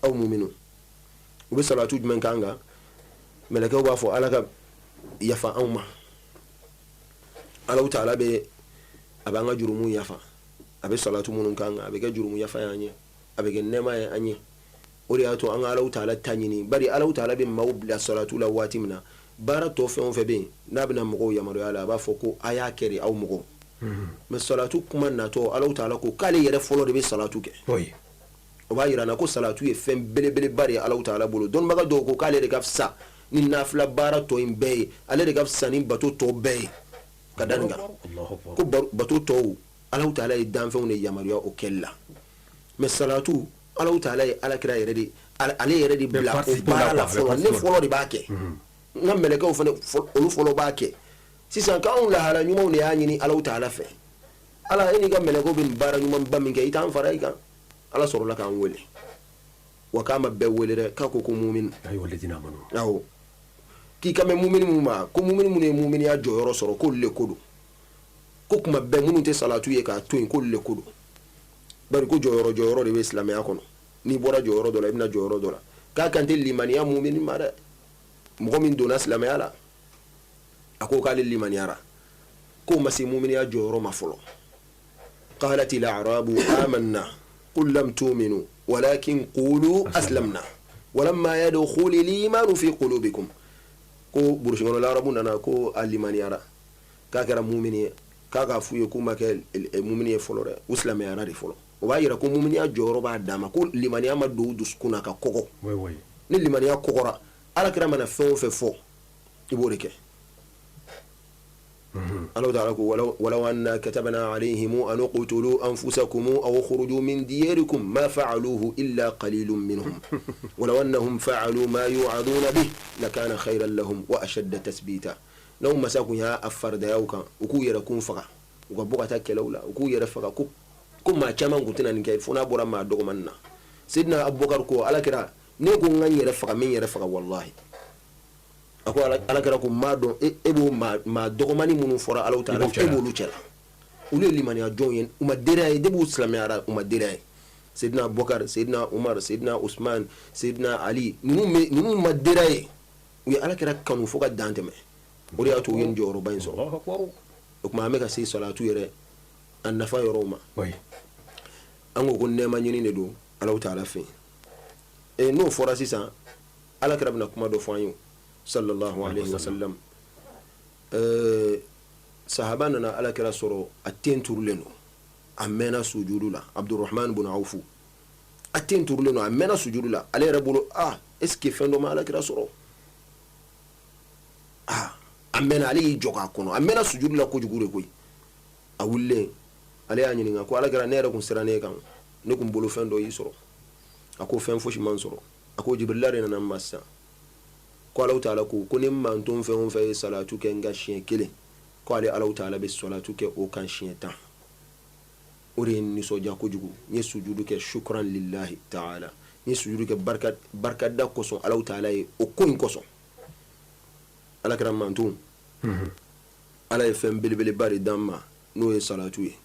aw muminu. U bɛ salatu jumɛn k'an kan? Mɛlɛkɛw b'a fɔ Ala ka yafa anw ma. Ala taala bɛ a b'an ka jurumu yafa. A bɛ salatu minnu k'an kan, a bɛ kɛ jurumu yafa y'an ye, a bɛ kɛ nɛɛma ye an ye. O de y'a to an ka Ala taala ta ɲini, bari Ala taala bɛ maaw bila salatu la waati min na, baara tɔ fɛn o fɛn bɛ yen n'a bɛna mɔgɔw yamaruya la, a b'a fɔ ko a y'a kɛ de, aw mɔgɔw. Mais salatu kuma natɔ, Ala taala ko k'ale yɛrɛ fɔlɔ de bɛ salatu kɛ. O b'a yira n na ko salatu ye fɛn belebeleba de ye Ala taala bolo. Dɔnnibaga dɔw ko k'ale de ka fisa ni nafila baara tɔ in bɛɛ ye, ale de ka fisa ni bato tɔ bɛɛ ye, ka da nin kan ko bato tɔw, Ala taala ye danfɛnw de yamaruya o kɛli la, mais salatu, Ala taala ye ala kira yɛrɛ de, ale yɛrɛ de bila o baara la fɔlɔ. Ne fɔlɔ de b'a kɛ, n ka mɛlɛkɛw fana, olu fɔlɔ b'a kɛ. Sisan k'anw lahala ɲumanw de y'a ɲini Ala taala fɛ: Ala, e n'i ka mɛlɛkɛw bɛ nin baara ɲumanba min kɛ, i t'an fara i kan. Ala sɔrɔla k'an wele wa, k'a ma bɛɛ wele dɛ, k'a ko ko mumin. Awɔ, k'i ka mɛn mumini minnu ma, ko mumini minnu ye muminiya jɔyɔrɔ sɔrɔ, k'olu le ko don. Ko kuma bɛɛ, minnu tɛ salatu ye k'a to yen, k'olu le ko don. Bari ko jɔyɔrɔ jɔyɔrɔ de bɛ silamɛya kɔnɔ. N'i bɔra jɔyɔrɔ dɔ la, i bɛna jɔyɔrɔ dɔ la. K'a kan tɛ limaniya mumini ma dɛ, mɔgɔ min donna silamɛya la, a ko k'ale limaniyara, k'o ma se muminiya jɔyɔrɔ ma fɔlɔ. قالت الأعراب آمنا قل لم تؤمنوا ولكن قولوا أسلمنا ولما يدخل الإيمان في قلوبكم. Ko burusi kɔnɔ arabu nana ko a limaniyara, k'a kɛra mumini ye, k'a k'a f'u ye k'u ma kɛ mumini ye fɔlɔ dɛ, u silamɛyara de fɔlɔ. O b'a yira ko muminiya jɔyɔrɔ b'a dama, ko limaniya ma don u dusukun na ka kɔgɔ. Ni limaniya kɔgɔra, ala kira mana fɛn o fɛn fɔ, i b'o de kɛ. Ala taala ko: ولو أنا كتبنا عليهم أن اقتلوا أنفسكم أو اخرجوا من دياركم ما فعلوه إلا قليل منهم ولو أنهم فعلوا ما يوعظون به لكان خيرا لهم وأشد تثبيتا. N'anw masa kun y'a faridayaw kan u k'u yɛrɛ kun faga, u ka bɔ ka taa kɛlɛw la, u k'u yɛrɛ faga, ko maa caman kun tɛna nin kɛ fo n'a bɔra maa dɔgɔmanin na. Sidina Abubakar ko: Ala kira, ne ko n ka n yɛrɛ faga, min yɛrɛ faga, wallahi. A ko ala kira ko n b'a dɔn e b'o maa dɔgɔmani minnu fɔra Ala taala, e b'olu cɛla. Olu ye limaniya jɔnw ye, u ma deriya ye depuis u silamɛyara, u ma deriya ye. Seydina Abubakar, Seydina Umar, Seydina Usman, Seydina Ali, ninnu ma deriya ye. U ye ala kira kanu fo ka dan tɛmɛ. O de y'a to u ye nin jɔyɔrɔba in sɔrɔ. O tuma, an bɛ ka se salatu yɛrɛ a nafa yɔrɔw ma. An ko ko nɛɛma ɲini de don Ala taala fɛ yen. N'o fɔra sisan, ala kira bɛna kuma dɔ fɔ an ye sallallahu alaihi wasallam. Sahaba nana ala kira sɔrɔ, a ten turulen don, a mɛnna sujudu la. Abdurrahman bun Awfu, a ten turulen don, a mɛnna sujudu la. Ale yɛrɛ bolo, ah, est ce que fɛn dɔ ma ala kira sɔrɔ? Ah, a mɛnna, ale y'i jɔ k'a kɔnɔ, a mɛnna sujudu la kojugu de koyi. A wulilen, ale y'a ɲininka ko: Ala kira, ne yɛrɛ kun siran ne kan, ne kun bolo fɛn dɔ y'i sɔrɔ. A ko fɛn fosi man sɔrɔ. A ko Jibirila de nana n ma sisan, ko Ala taala ko ni manton fɛn o fɛn ye salatu kɛ n ka siɲɛ kelen, ko ale Ala taala bɛ salatu kɛ o kan siɲɛ 10. O de ye n nisɔndiya kojugu, n ye sujudu kɛ shukran lillahi taala, n ye sujudu kɛ barika barikada kosɔn Ala taala ye o ko in kosɔn. Ala kɛra manton, Ala ye fɛn belebeleba de d'an ma, n'o ye salatu ye.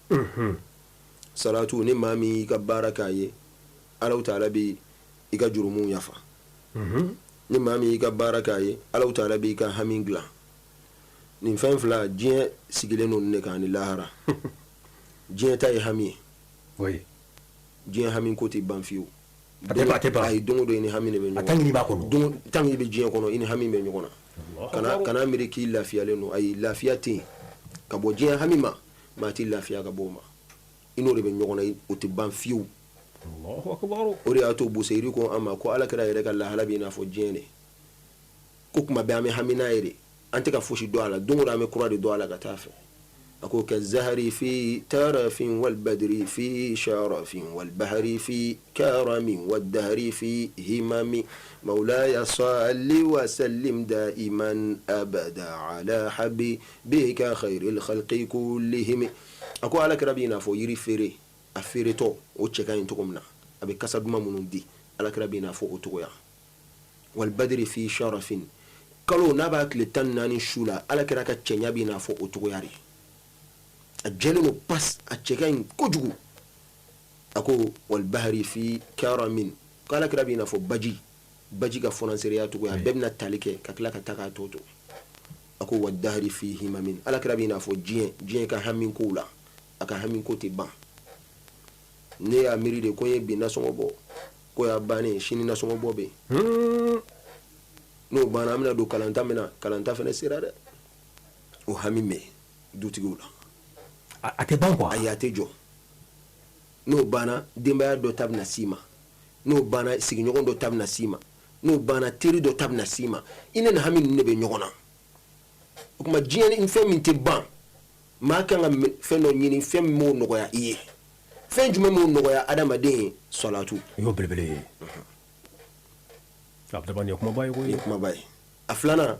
Salatu, ni maa min y'i ka baara k'a ye, Ala taala bɛ i ka jurumuw yafa. Ni maa min y'i ka baara k'a ye, Ala taala b'i ka hami dilan. Nin fɛn fila, diɲɛ sigilen don nin de kan ani lahara. Diɲɛ ta ye hami ye. Diɲɛ hami ko tɛ ban fiyewu. A tɛ ban. Ayi, don o don i ni hami de bɛ ɲɔgɔn. A tant que b'a kɔnɔ. Don tant que i bɛ diɲɛ kɔnɔ, i ni hami bɛ ɲɔgɔn na. Kana miiri k'i lafiyalen don, ayi, lafiya tɛ yen. Ka bɔ diɲɛ hami ma, maa t'i lafiya ka bɔ o ma. I n'o de bɛ ɲɔgɔn na, o tɛ ban fiyewu. O de y'a to Buseyiri ko an ma ko ala kira yɛrɛ ka lahala b'i n'a fɔ diɲɛ de. Ko kuma bɛɛ an bɛ hami n'a ye de, an tɛ ka fosi dɔn a la, don o don an bɛ kura de dɔn a la ka taa fɛ. A ko ka zahari fi tarafin wal badri fi sharafin wal bahari fi karamin wad dahri fi himami mawlaya salli wa sallim daiman abada ala habibika khairil khalqi kullihim. A ko ala kira b'i n'a fɔ yiri feere, a feeretɔ o cɛ ka ɲi cogo min na, a bɛ kasa duman minnu di, ala kira b'i n'a fɔ o cogoya. Wal badri fi sharafin, kalo n'a b'a tile 14 su la, ala kira ka cɛɲa b'i n'a fɔ o cogoya de, a jɛlen don pas, a cɛ ka ɲi kojugu. A ko wal bahari fi karamin, ko ala kira b'i n'a fɔ baji, baji ka fɔnansereya cogoya, bɛɛ bɛna tali kɛ ka tila ka taa k'a tɔ to. A ko wa dahari fi himamin, ala kira b'i n'a fɔ diɲɛ, diɲɛ ka hami kow la, a ka hami ko tɛ ban. Ne y'a miiri de ko n ye bi nasɔngɔ bɔ, ko y'a bannen, sini nasɔngɔ bɔ bɛ yen. N'o banna, an bɛna don kalanta min na, kalanta fana sera dɛ. O hami bɛ dutigiw la. A tɛ ban quoi. Ayi, a tɛ jɔ. N'o banna, denbaya dɔ ta bɛna s'i ma. N'o banna, sigiɲɔgɔn dɔ ta bɛna s'i ma. N'o banna, teri dɔ ta bɛna s'i ma. I ne ni hami ninnu de bɛ ɲɔgɔn na. O tuma diɲɛ ni fɛn min tɛ ban, maa kan ka fɛn dɔ ɲini, fɛn min b'o nɔgɔya i ye. Fɛn jumɛn b'o nɔgɔya adamaden ye? Salatu. O y'o belebele ye. Abdaba, nin ye kumaba ye koyi. Nin ye kumaba ye. A filanan,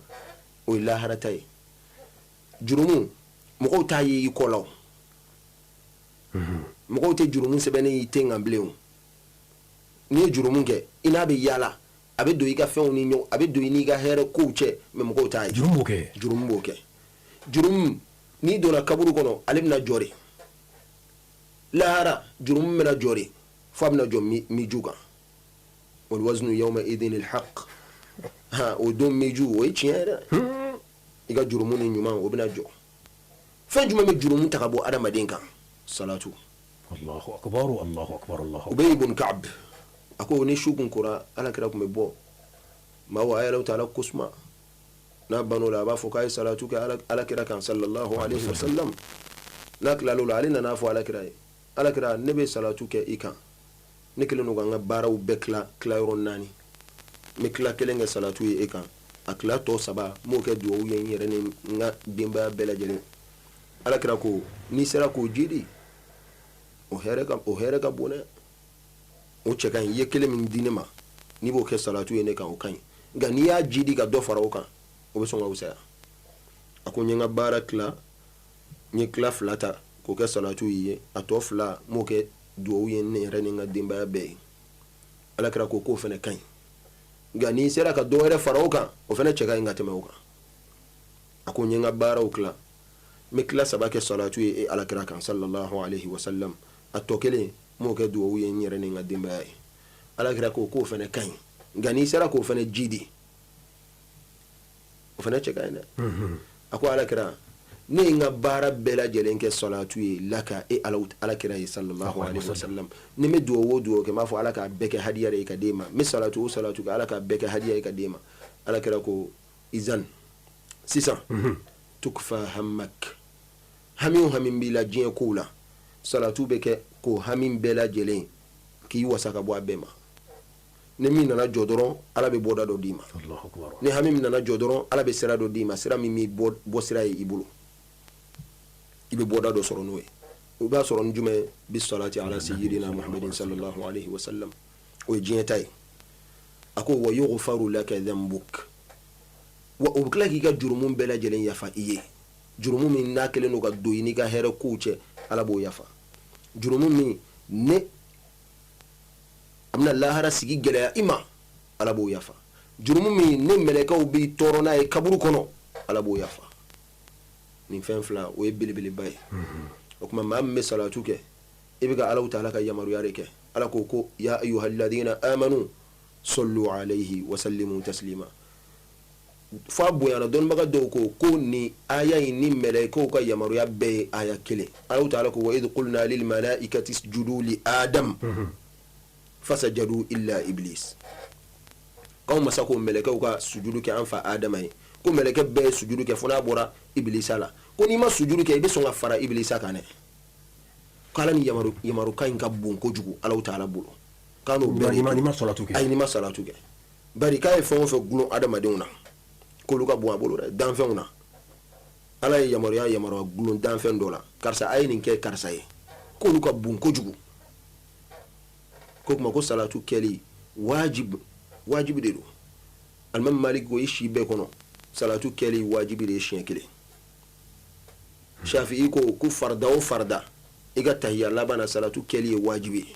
o ye laharata ye. Jurumu, mɔgɔw t'a ye i kɔ la o. Mɔgɔw tɛ jurumu sɛbɛnnen y'i ten kan bilen o. N'i ye jurumu kɛ, i n'a bɛ yaala, a bɛ don i ka fɛnw ni ɲɔgɔn, a bɛ don i n'i ka hɛrɛ kow cɛ, mais mɔgɔw t'a ye. Jurumu b'o kɛ. Jurumu b'o kɛ. Jurumu, n'i donna kaburu kɔnɔ, ale bɛna jɔ de. Lahara, jurumu bɛna jɔ de, fo a bɛna jɔ miju kan. Wal waznu yawma idhin al haqq. Ha, o don miju, o ye tiɲɛ yɛrɛ. I ka jurumu ni ɲuman, o bɛna jɔ. Fɛn jumɛn bɛ jurumu ta ka bɔ adamaden kan? Salatu. Allahu akbar, Allahu akbar, Allahu. Ubay ibn Ka'b a ko ni su kun kora, ala kira kun bɛ bɔ, maaw a y'Alahu taala kosuma. N'a ban'o la, a b'a fɔ k'a ye salatu kɛ ala kira kan sallallahu alaihi wasallam. N'a tilal'o la, ale nana fɔ ala kira ye, ala kira, ne bɛ salatu kɛ i kan, ne kɛlen don ka n ka baaraw bɛɛ tila tilayɔrɔ 4, n bɛ tila kelen kɛ salatu ye e kan, a tila tɔ 3 n b'o kɛ duwawu ye n yɛrɛ ni n ka denbaya bɛɛ lajɛlen. Ala kira ko n'i sera k'o jidi, o hɛrɛ ka bon dɛ, o cɛ ka ɲi. I ye kelen min di ne ma, n'i b'o kɛ salatu ye ne kan, o ka ɲi, nka n'i y'a jidi ka dɔ fara o kan, o bɛ sɔn ka fisaya. A ko n ye n ka baara tila, n ye tila 2 ta k'o kɛ salatu ye, a tɔ 2 n b'o kɛ duwawu ye ne yɛrɛ ni n ka denbaya bɛɛ ye. Ala kira ko k'o fana ka ɲi, nka n'i sera ka dɔ wɛrɛ fara o kan, o fana cɛ ka ɲi ka tɛmɛ o kan. A ko n ye n ka baaraw tila, n bɛ tila 3 kɛ salatu ye e ala kira kan sallallahu alaihi wasallam, a tɔ kelen n b'o kɛ duwawu ye n yɛrɛ ni n ka denbaya ye. Ala kira ko k'o fana ka ɲi, nka n'i sera k'o fana jidi, o fana cɛ ka ɲi dɛ. A ko ala kira, ne ye n ka baara bɛɛ lajɛlen kɛ salatu ye laka e ala kira ye sallallahu alaihi wasallam. Ni n bɛ duwawu o duwawu kɛ, n b'a fɔ ala k'a bɛɛ kɛ hadiya de ye ka d'e ma. N bɛ salatu o salatu kɛ, ala k'a bɛɛ kɛ hadiya ye ka d'e ma. Ala kira ko izan, sisan tukfa hammak, hami o hami b'i la diɲɛ kow la, salatu bɛ kɛ k'o hami bɛɛ lajɛlen k'i wasa ka bɔ a bɛɛ ma. Ni min nana jɔ dɔrɔn, ala bɛ bɔda dɔ d'i ma. Ni hami min nana jɔ dɔrɔn, ala bɛ sira dɔ d'i ma, sira min b'i bɔ sira ye i bolo, i bɛ bɔda dɔ sɔrɔ n'o ye. O b'a sɔrɔ ni jumɛn? Bi salati ala sayyidina muhammadin sallallahu alaihi wasallam. O ye diɲɛ ta ye. A ko wa yughfaru laka dhanbuk, wa o bɛ tila k'i ka jurumu bɛɛ lajɛlen yafa i ye. Jurumu min n'a kɛlen don ka don i n'i ka hɛrɛ kow cɛ, ala b'o yafa. Jurumu min ne a bɛna lahara sigi gɛlɛya i ma, ala b'o yafa. Jurumu min ne mɛlɛkɛw b'i tɔɔrɔ n'a ye kaburu kɔnɔ, ala b'o yafa. Nin fɛn 2, o ye belebeleba ye. O tuma maa min bɛ salatu kɛ, i bɛ ka Alahu taala ka yamaruya de kɛ. Ala ko ko ya ayyuhalladhina amanu sallu alayhi wa sallimu taslima. Fo a bonyana, dɔnnibaga dɔw ko ko nin aya in ni mɛlɛkɛw ka yamaruya bɛɛ ye aya kelen. Alahu taala ko wa idh qulna lil malaikati isjudu li adam fasajadu illa iblis. K'anw masa ko mɛlɛkɛw ka sujudu kɛ an fa Adama ye, ko mɛlɛkɛ bɛɛ ye sujudu kɛ fo n'a bɔra ibilisa la. Ko n'i ma sujudu kɛ, i bɛ sɔn ka fara ibilisa kan dɛ. K'ala ni yamarukan in ka bon kojugu Alahu taala bolo. K'a n'o bɛɛ n'i ma salatu kɛ. Ayi, n'i ma salatu kɛ. Bari k'a ye fɛn o fɛn gulon adamadenw na, K'olu ka bon a bolo dɛ. Danfɛnw na, Ala ye yamaruya gulon danfɛn dɔ la, karisa a ye nin kɛ karisa ye, k'olu ka bon kojugu. Ko tuma ko salatu kɛli wajibi de don. Alimami Maliki ko i si bɛɛ kɔnɔ, salatu kɛli wajibi de ye siɲɛ kelen. Shafi'i ko farida o farida, i ka tahiya laban na, salatu kɛli ye wajibi ye.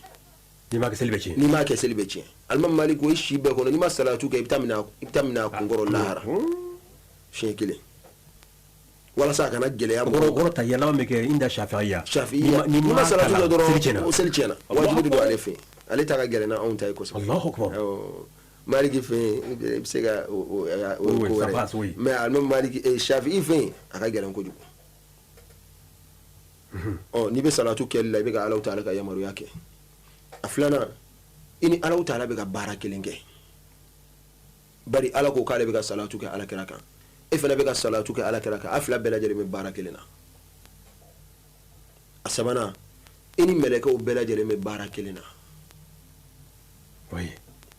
N'i m'a kɛ, seli bɛ tiɲɛ. N'i m'a kɛ, seli bɛ tiɲɛ. Alimami Maliki ko i si bɛɛ kɔnɔ, n'i ma salatu kɛ, i bɛ taa minɛ a kunkɔrɔ lahara siɲɛ kelen, walasa a kana gɛlɛya. Kɔrɔ tahiya laban bɛ kɛ inda Shafi'iya. Shafi'i, n'i ma salatu kɛ dɔrɔn, seli tiɲɛna. Wajibi de don ale fɛ yen. Ale ta ka gɛlɛn n'anw ta ye kosɛbɛ. Allahu akbar. Maliki fɛ yen, i bɛ se ka o ko wɛrɛ, mais alimami Maliki, Shafi'i fɛ yen, a ka gɛlɛn kojugu. Ɔ, n'i bɛ salatu kɛli la, i bɛ ka Alahu taala ka yamaruya kɛ. A filanan, i ni Alahu taala bɛ ka baara kelen kɛ, bari Ala ko k'ale bɛ ka salatu kɛ Ala kira kan, e fana bɛ ka salatu kɛ Ala kira kan, a fila bɛɛ lajɛlen bɛ baara kelen na. A sabanan, i ni mɛlɛkɛw bɛɛ lajɛlen bɛ baara kelen na.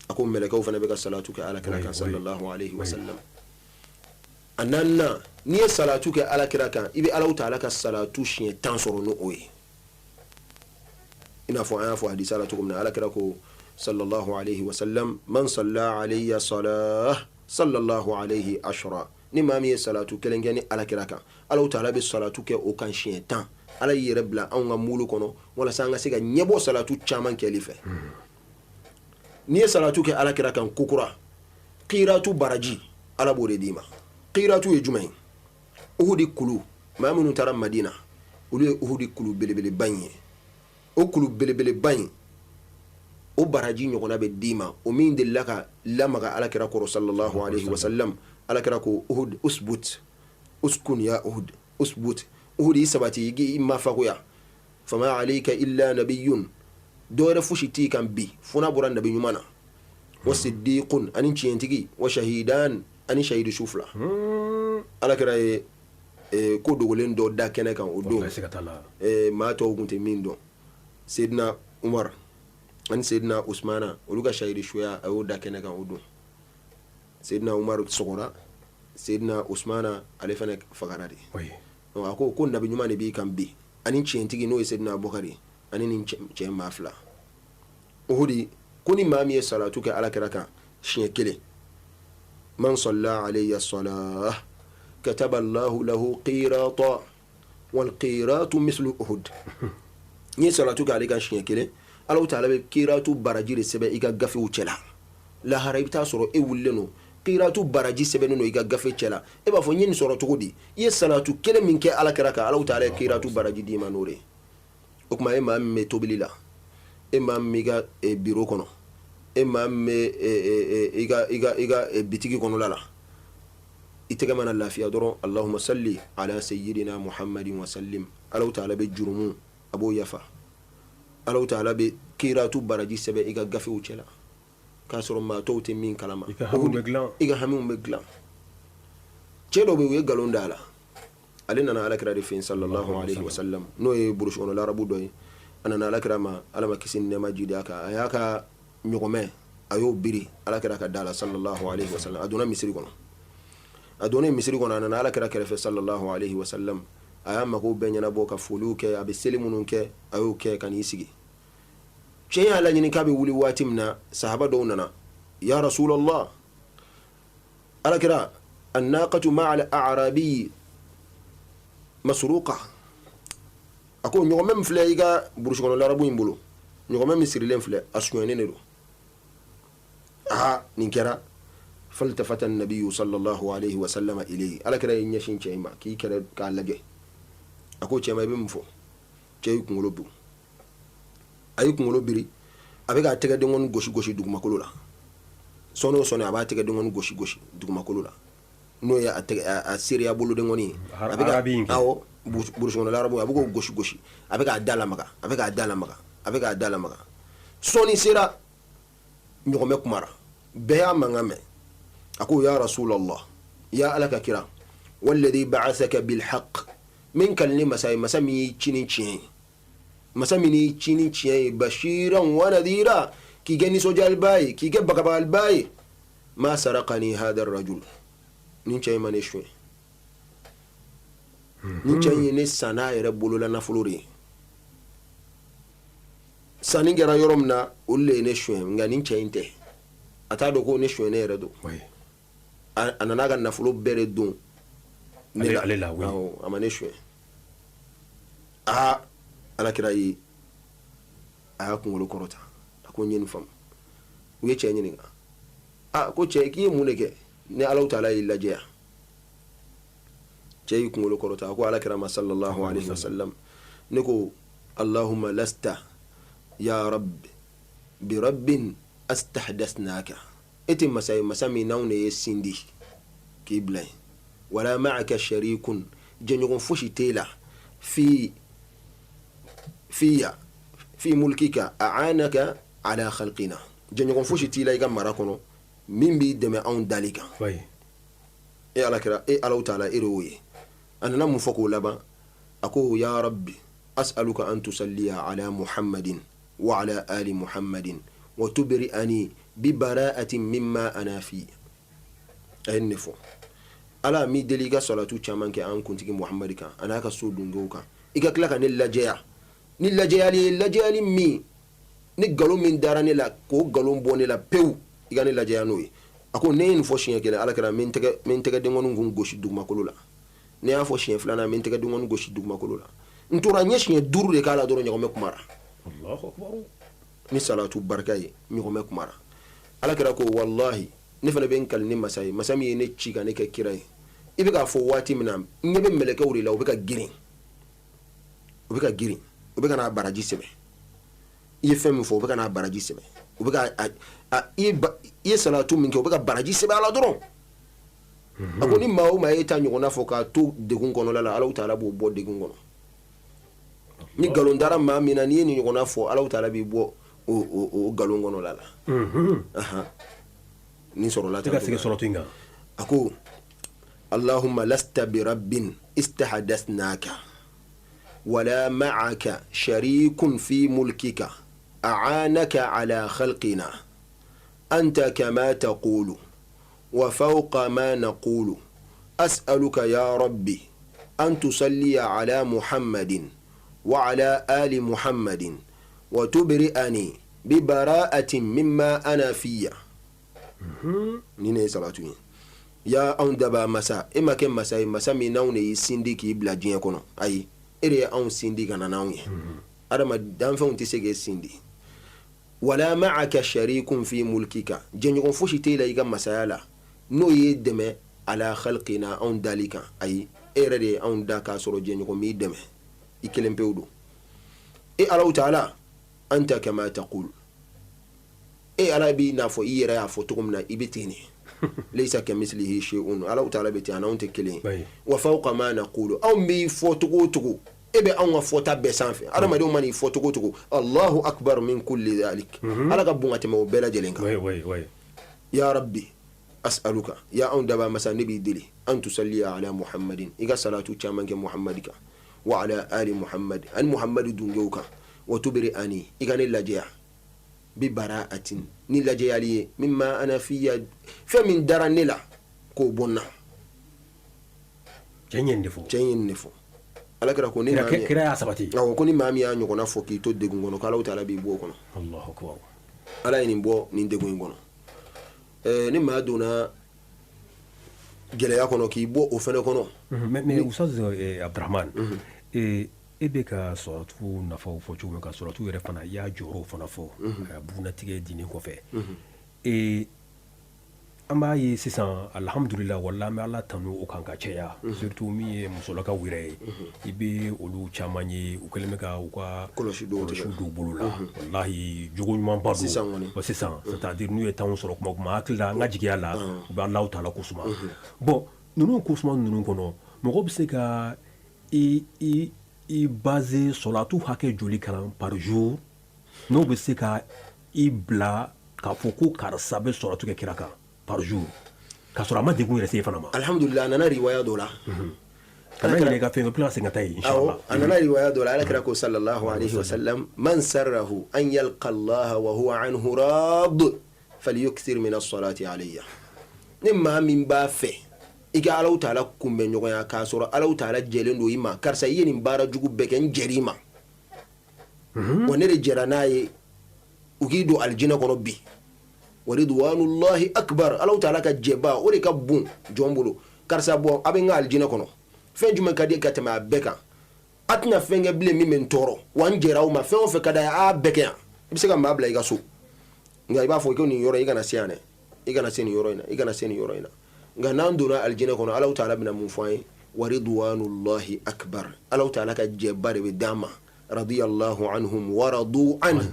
A ko mɛlɛkɛw fana bɛ ka salatu kɛ Ala kira kan, sallallahu alayhi wa sallam. A naaninan, n'i ye salatu kɛ Ala kira kan, i bɛ Alahu taala ka salatu siɲɛ 10 sɔrɔ n'o ye. I n'a fɔ an y'a fɔ hadisa la cogo min na, Ala kira ko, sallallahu alayhi wa sallam, man salla alayya salah, sallallahu alayhi ashra. Ni maa min ye salatu kelen kɛ ni Ala kira kan, Alahu taala bɛ salatu kɛ o kan siɲɛ 10. Ala y'i yɛrɛ bila anw ka mulu kɔnɔ walasa an ka se ka ɲɛbɔ salatu caman kɛli fɛ. N'i ye salatu kɛ Ala kira kan kokura, kiratu baraji, Ala b'o de d'i ma. Kiratu ye jumɛn ye? Uhudi kulu, maa minnu taara Madina, olu ye Uhudi kulu belebeleba in ye. O kulu belebeleba in, o baraji ɲɔgɔnna bɛ d'i ma, o min delila ka lamaga Ala kira kɔrɔ, sallallahu alayhi wa sallam. Ala kira ko Uhud, usbut, uskun ya Uhud, usbut, Uhud, i sabati, i ma fagoya, fama alayka illa nabiyyun, dɔwɛrɛ fosi t'i kan bi fo n'a bɔra nabi ɲuman na, wa siddiqun, ani tiɲɛtigi, wa shahidan, ani shahidu su fila. Ala kira ye ko dogolen dɔ da kɛnɛ kan o don, maa tɔw tun tɛ min dɔn. Seydina Umar ani Seydina Usmana, olu ka shahidu suya, a y'o da kɛnɛ kan o don. Seydina Umar sɔgɔra, Seydina Usmana ale fana fagara de. A ko nabi ɲuman de b'i kan bi, ani tiɲɛtigi, n'o ye Seydina Abubakari, ani nin cɛ maa fila. Uhudi ko ni maa min ye salatu kɛ Ala kira kan siɲɛ kelen, man salla alayya salah, kataba Allahu lahu qirata, wal qiratu mislu Uhud. N'i ye salatu kɛ ale kan siɲɛ kelen, Alahu taala bɛ qiratu baraji de sɛbɛn i ka gafew cɛla. Lahara, i bɛ taa sɔrɔ e wulilen don, qiratu baraji sɛbɛnnen don i ka gafe cɛla. E b'a fɔ n ye nin sɔrɔ cogo di? I ye salatu kelen min kɛ Ala kira kan, Alahu taala ye qiratu baraji d'i ma n'o de ye. O tuma, e maa min bɛ tobili la, e maa min b'i ka biro kɔnɔ, e maa min bɛ i ka bitigi kɔnɔla la, i tɛgɛ mana lafiya dɔrɔn, Allahumma salli ala sayyidina Muhammadin wa sallim, Alahu taala bɛ jurumu, a b'o yafa. Alahu taala bɛ qiratu baraji sɛbɛn i ka gafew cɛla, k'a sɔrɔ maa tɔw tɛ min kalama. I ka hamiw bɛ dilan. I ka hamiw bɛ dilan. Cɛ dɔ bɛ yen, u ye nkalon da a la. Ale nana Alakira de fɛ yen, sallallahu alayhi wa sallam, n'o ye burusi kɔnɔ larabu dɔ ye. A nana Alakira ma, Ala ma kisi ni nɛɛma jidi a kan. A y'a ka ɲɔgɔmɛ, a y'o biri Alakira ka da la, sallallahu alayhi wa sallam. A donna misiri kɔnɔ. A donnen misiri kɔnɔ, a nana Alakira kɛrɛfɛ, sallallahu alayhi wa sallam. A y'a mago bɛɛ ɲɛnabɔ, ka foliw kɛ, a bɛ seli minnu kɛ, a y'o kɛ ka n'i sigi. Cɛ y'a laɲini k'a bɛ wuli waati min na, sahaba dɔw nana, ya Rasulallah, Alakira, annaqatu ma'al a'rabi masruqa. A ko ɲɔgɔmɛ min filɛ i ka burusi kɔnɔ larabu in bolo, ɲɔgɔmɛ min sirilen filɛ, a sonyɛnen de don. Aa, nin kɛra. Faltafata nabiyu sallallahu alayhi wa sallam ilayhi. Alakira y'i ɲɛsin cɛ in ma k'i kɛrɛ k'a lajɛ. A ko cɛ ma, i bɛ mun fɔ? Cɛ y'i kunkolo bin, a y'i kunkolo biri, a bɛ k'a tɛgɛ denkɔni gosi gosi dugumakolo la. Sɔɔni o sɔɔni, a b'a tɛgɛ denkɔni gosi gosi dugumakolo la, n'o ye a tɛgɛ a seereya bolodenkɔni ye. A bɛ ka, awɔ, burusi kɔnɔ larabu, a bɛ k'o gosi gosi, a bɛ k'a da lamaga, a bɛ k'a da lamaga, a bɛ k'a da lamaga. Sɔɔni sera, ɲɔgɔmɛ kumara, bɛɛ y'a mankan mɛn. A ko ya Rasulallah, ya Ala ka kira, walladhi ba'athaka bilhaq, min kalini masa ye, masa min y'i ci ni tiɲɛ ye, masa min y'i ci ni tiɲɛ ye, bashiran wa nadhira, k'i kɛ nisɔndiyaliba ye, k'i kɛ bagabagaliba ye, ma sarakani hada rajul. Nin cɛ in ma ne suɲɛ. Nin cɛ in ye ne san n'a yɛrɛ bolola nafolo de ye. Sanni kɛra yɔrɔ min na, olu de ye ne suɲɛ, nka nin cɛ in tɛ. A t'a dɔn ko ne suɲɛ ne yɛrɛ don. A nana ka nafolo bɛɛ de don ne la. Ale la, oui. A ma ne suɲɛ. Aa, Alakira ye a y'a kunkolo kɔrɔta, a ko n ye nin faamu. U ye cɛ ɲininka, a ko cɛ, k'i ye mun de kɛ ni Alahu taala y'i lajɛya? Cɛ y'i kunkolo kɔrɔta, a ko Alakira ma sallallahu alaihi wasallam, ne ko allahumma lasta ya rabbi bi rabbin astahdasnaka, e tɛ masa ye, masa min n'anw de ye sindi k'i bila yen. Wala ma'aka sharikun, jɛɲɔgɔn fosi t'e la, fi fiya fi mulkika a'anaka ala khalqina, jɛɲɔgɔn fosi t'i la i ka mara kɔnɔ min b'i dɛmɛ anw dali kan. E Alakira, e Alahu taala, e de y'o ye. A nana mun fɔ k'o laban? A ko ya rabbi as'aluka an tusalliya ala muhammadin wa ala ali muhammadin wa tubri'ani bi bara'atin mimma ana fi. A ye nin de fɔ. Ala m'i deli i ka salatu caman kɛ an kuntigi Muhammad kan a n'a ka so dungew kan, i ka tila ka ne lajɛya ni lajɛyali ye, lajɛyali min ni nkalon min dara ne la, k'o nkalon bɔ ne la pewu, i ka ne lajɛya n'o ye. A ko ne ye nin fɔ siɲɛ kelen, Alakira, n bɛ n tɛgɛ denkɔni kun gosi dugumakolo la. Ne y'a fɔ siɲɛ filanan, n bɛ n tɛgɛ denkɔni gosi dugumakolo la. N tora n ye siɲɛ 5 de k'a la dɔrɔn, ɲɔgɔmɛ kumara. Ni salatu barika ye, ɲɔgɔmɛ kumara. Alakira ko walahi, ne fana bɛ n kali ni masa ye, masa min ye ne ci ka ne kɛ kira ye. I bɛ k'a fɔ waati min na, n ɲɛ bɛ mɛlɛkɛw de la, u bɛ ka girin, u bɛ ka girin, u bɛ ka n'a baraji sɛbɛn. I ye fɛn min fɔ, u bɛ ka n'a baraji sɛbɛn. U bɛ ka i ye salatu min kɛ, u bɛ ka baraji sɛbɛn a la dɔrɔn. A ko ni maa o maa ye ta ɲɔgɔnna fɔ k'a to degun kɔnɔla la, Alahu taala b'o bɔ degun kɔnɔ. Ni nkalon dara maa min na, n'i ye nin ɲɔgɔnna fɔ, Alahu taala b'i bɔ o nkalon kɔnɔla la. Nin sɔrɔla ten. I ka segin sɔrɔtu in kan. A ko allahumma lasta bi rabbin istahadasnaka wala ma'aka sharikun fi mulkika a'anaka ala khalqina anta kama taqulu wa fawqa ma naqulu as'aluka ya rabbi an tusalliya ala muhammadin wa ala ali muhammadin wa tubri'ani bi bara'atin mimma ana fiya. Ni ne ye salatu ye. Ya anw daba masa, e ma kɛ masa ye, masa min n'anw de y'i sindi k'i bila diɲɛ kɔnɔ. Ayi, e de ye anw sindi ka na n'anw ye. Adama danfɛnw tɛ se k'e sindi. Wala ma'aka sharikun fi mulkika, jɛɲɔgɔn fosi t'e la i ka masaya la n'o y'i dɛmɛ ala khalqina, anw dali kan. Ayi, e yɛrɛ de ye anw da k'a sɔrɔ jɛɲɔgɔn m'i dɛmɛ, i kelen pewu don. E Alahu taala, anta kama taqul, e Ala b'i n'a fɔ i yɛrɛ y'a fɔ cogo min na, i bɛ ten de. Laysa kamislihi shay'un, Alahu taala bɛ ten, a n'anw tɛ kelen ye. Wa fawqa ma naqulu, anw b'i fɔ cogo o cogo, e bɛ anw ka fɔta bɛɛ sanfɛ. Adamadenw man'i fɔ cogo o cogo, Allahu akbar min kulli dhalik, Ala ka bon ka tɛmɛ o bɛɛ lajɛlen kan. Ya rabbi as'aluka, ya anw daba masa, ne b'i deli, an tusalliya ala muhammadin, i ka salatu caman kɛ Muhammadi kan, wa ala ali muhammad, ani Muhammadi dungew kan, wa tubri'ani, i ka ne lajɛya, bi bara'atin, ni lajɛyali ye, mimma ana fiya, fɛn min dara ne la k'o bɔ n na. Cɛ ye nin de fɔ. Cɛ ye nin de fɔ. Alakira ko ni maa min, kira y'a sabati. Awɔ, ko ni maa min y'a ɲɔgɔnna fɔ k'i to degun kɔnɔ, ko Alahu taala b'i bɔ o kɔnɔ. Allahu akbar. Ala ye nin bɔ nin degun in kɔnɔ. Ni maa donna gɛlɛya kɔnɔ k'i bɔ o fɛnɛ kɔnɔ. Mais Ustaz Abdurahman, e bɛ ka sɔrɔtu nafaw fɔ cogo min, ka sɔrɔtu yɛrɛ fana i y'a jɔyɔrɔw fana fɔ bugunatigɛ diinɛ kɔfɛ. An b'a ye sisan, alhamdulillah, wala an bɛ Ala tanu o kan ka caya, surtout min ye musolakaw yɛrɛ ye, i bɛ olu caman ye, u kɛlen bɛ ka u ka kɔlɔsi don bolo la. Walahi, jogo ɲumanba don sisan, c'est à dire n'u ye temps sɔrɔ kuma kuma, hakili la, n ka jigiya la, u bɛ Alahu taala ko suma. Bon, ninnu ko suma ninnu kɔnɔ, mɔgɔ bɛ se ka i baser sɔlatu hakɛ joli kan par jour, n'o bɛ se ka i bila k'a fɔ ko karisa bɛ sɔlatu kɛ kira kan par jour, k'a sɔrɔ a ma degun yɛrɛ se fana ma? Alhamdulillah, a nana riwaya dɔ la. Kana ɲinɛ i ka fɛn kɔ, segin ka taa yen, inshallah. A nana riwaya dɔ la, Ala kira ko sallallahu alaihi wasallam, man sarrahu an yalqa Allah wa huwa anhu rad falyukthir min as-salati alayya. Ni maa min b'a fɛ I ka Alahu taala kunbɛn ɲɔgɔnya k'a sɔrɔ Alahu taala jɛlen don i ma, karisa i ye nin baara jugu bɛɛ kɛ, n jɛr'i ma, wa ne de jɛra n'a ye u k'i don alijinɛ kɔnɔ bi. Wa ridwanullahi akbar, Alahu taala ka jɛba o de ka bon jɔn bolo. Karisa bɔ a bɛ n ka alijinɛ kɔnɔ, fɛn jumɛn ka di ka tɛmɛ a bɛɛ kan? A tɛna fɛn kɛ bilen min bɛ n tɔɔrɔ, wa n jɛra aw ma, fɛn o fɛn ka d'a ye a y'a bɛɛ kɛ yan. I bɛ se ka maa bila i ka so, nka i b'a fɔ ko nin yɔrɔ i kana se yan dɛ, i kana se nin yɔrɔ in na, i kana se nin yɔrɔ in na. Nka n'an donna alijinɛ kɔnɔ, Alahu taala bɛna mun fɔ an ye? Wa ridwanullahi akbar, Alahu taala ka jɛba de bɛ d'an ma. Radiyallahu anhum wa radu anhu,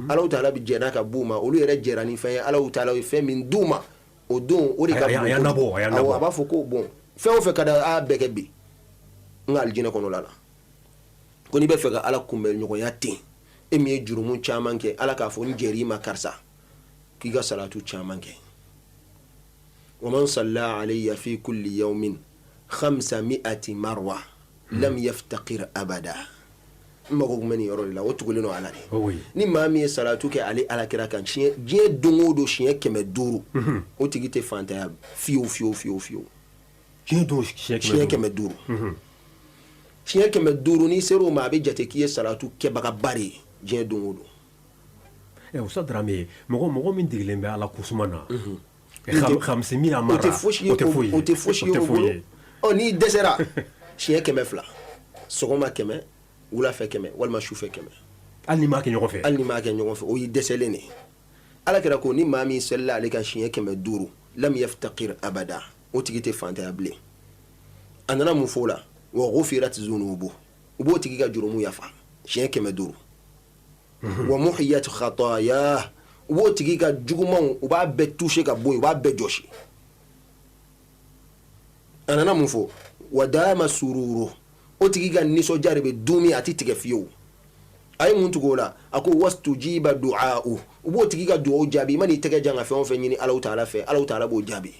Alahu taala bɛ jɛn n'a ka b'u ma, olu yɛrɛ jɛra ni fɛn ye, Alahu taala ye fɛn min d'u ma o don, o de ka bon. Awɔ, a b'a fɔ ko bon, fɛn o fɛn ka d'a ye a y'a bɛɛ kɛ bi n ka alijinɛ kɔnɔla la. Ko n'i bɛ fɛ ka Ala kunbɛn ɲɔgɔnya ten, e min ye jurumu caman kɛ, Ala k'a fɔ n jɛr'i ma karisa, k'i ka salatu caman kɛ. Wa man salla alayya fi kulli yawmin khamsa mi'ati marwa lam yaftaqir abada. N mago tun bɛ nin yɔrɔ de la, o tugulen don ala de. Ni maa min ye salatu kɛ ale ala kira kan diɲɛ don o don siɲɛ 500, o tigi tɛ fantanya fiyewu fiyewu fiyewu fiyewu. Siɲɛ 500, siɲɛ 500, n'i ser'o ma, a bɛ jate k'i ye salatu kɛbagaba de ye diɲɛ don o don. Ustaz Dramé, mɔgɔ min degelen bɛ Ala kosuma na, o tɛ fosi ye, o tɛ fosi ye o bolo. Ɔ, n'i dɛsɛra, siɲɛ 200, sɔgɔma 100, wula fɛ 100, walima sufɛ 100. Hali n'i m'a kɛ ɲɔgɔn fɛ. Hali n'i m'a kɛ ɲɔgɔn fɛ, o y'i dɛsɛlen de ye. Ala kira ko ni maa min selila ale kan siɲɛ 500, lam yaftaqir abada, o tigi tɛ fantanya bilen. A nana mun fɔ o la? Wa ghufirat zunubu, u b'o tigi ka jurumu yafa siɲɛ 500. Wa muhiyat khataya, u b'o tigi ka jugumanw, u b'a bɛɛ toucher ka bɔ yen, u b'a bɛɛ jɔsi. A nana mun fɔ? Wa dama sururu, o tigi ka nisɔndiya de bɛ duumi, a tɛ tigɛ fiyewu. A ye mun tugu o la? A ko wastujiba du'a'u, u b'o tigi ka dugawu jaabi. I man'i tɛgɛ jan ka fɛn o fɛn ɲini Alahu taala fɛ, Alahu taala b'o jaabi.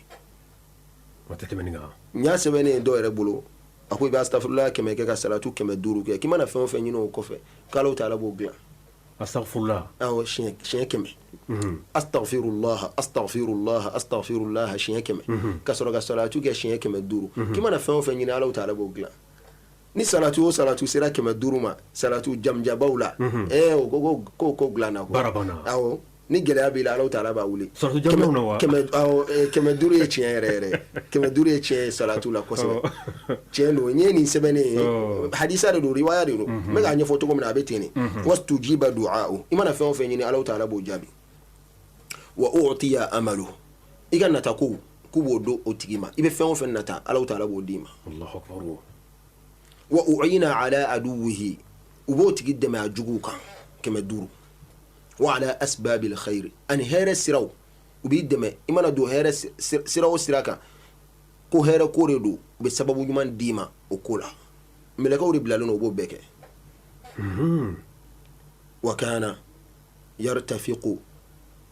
O tɛ tɛmɛ nin kan. N y'a sɛbɛnnen ye dɔw yɛrɛ bolo, a ko i bɛ astafurula 100 kɛ ka salatu 500 kɛ, k'i mana fɛn o fɛn ɲini o kɔfɛ, k'Alahu taala b'o dilan. Astafurula. Awɔ, siɲɛ 100. Astagfirullah, astagfirullah, astagfirullah siɲɛ 100, ka sɔrɔ ka salatu kɛ siɲɛ 500, k'i mana fɛn o fɛn ɲini, Alahu taala b'o dilan. Ni salatu o salatu sera 500 ma, salatu jamujabaw la, o ko ko dilanna. Baara banna. Awɔ, ni gɛlɛya b'i la, Alahu taala b'a wuli. Salatu jamujaw na wa? 500 ye tiɲɛ yɛrɛ yɛrɛ, 500 ye tiɲɛ ye salatu la kosɛbɛ. Tiɲɛ don, n ye nin sɛbɛnnen ye, hadisa de don, riwaya de don, n bɛ k'a ɲɛfɔ cogo min na, a bɛ ten de. Wastujiba du'a'u, i mana fɛn o fɛn ɲini, Alahu taala b'o jaabi. Wa u'tiya amalu, i ka nata ko k'u b'o don o tigi ma, i bɛ fɛn o fɛn nata, Alahu taala b'o d'i ma. Allahu akbar. Wa u'ina ala aduwihi, u b'o tigi dɛmɛ a juguw kan 500. Wa ala asbabil khairi, ani hɛrɛ siraw, u b'i dɛmɛ. I mana don hɛrɛ sira o sira kan, ko hɛrɛ ko de don, u bɛ sababu ɲuman d'i ma o ko la. Mɛlɛkɛw de bilalen don, u b'o bɛɛ kɛ. Wa kana yartafiqu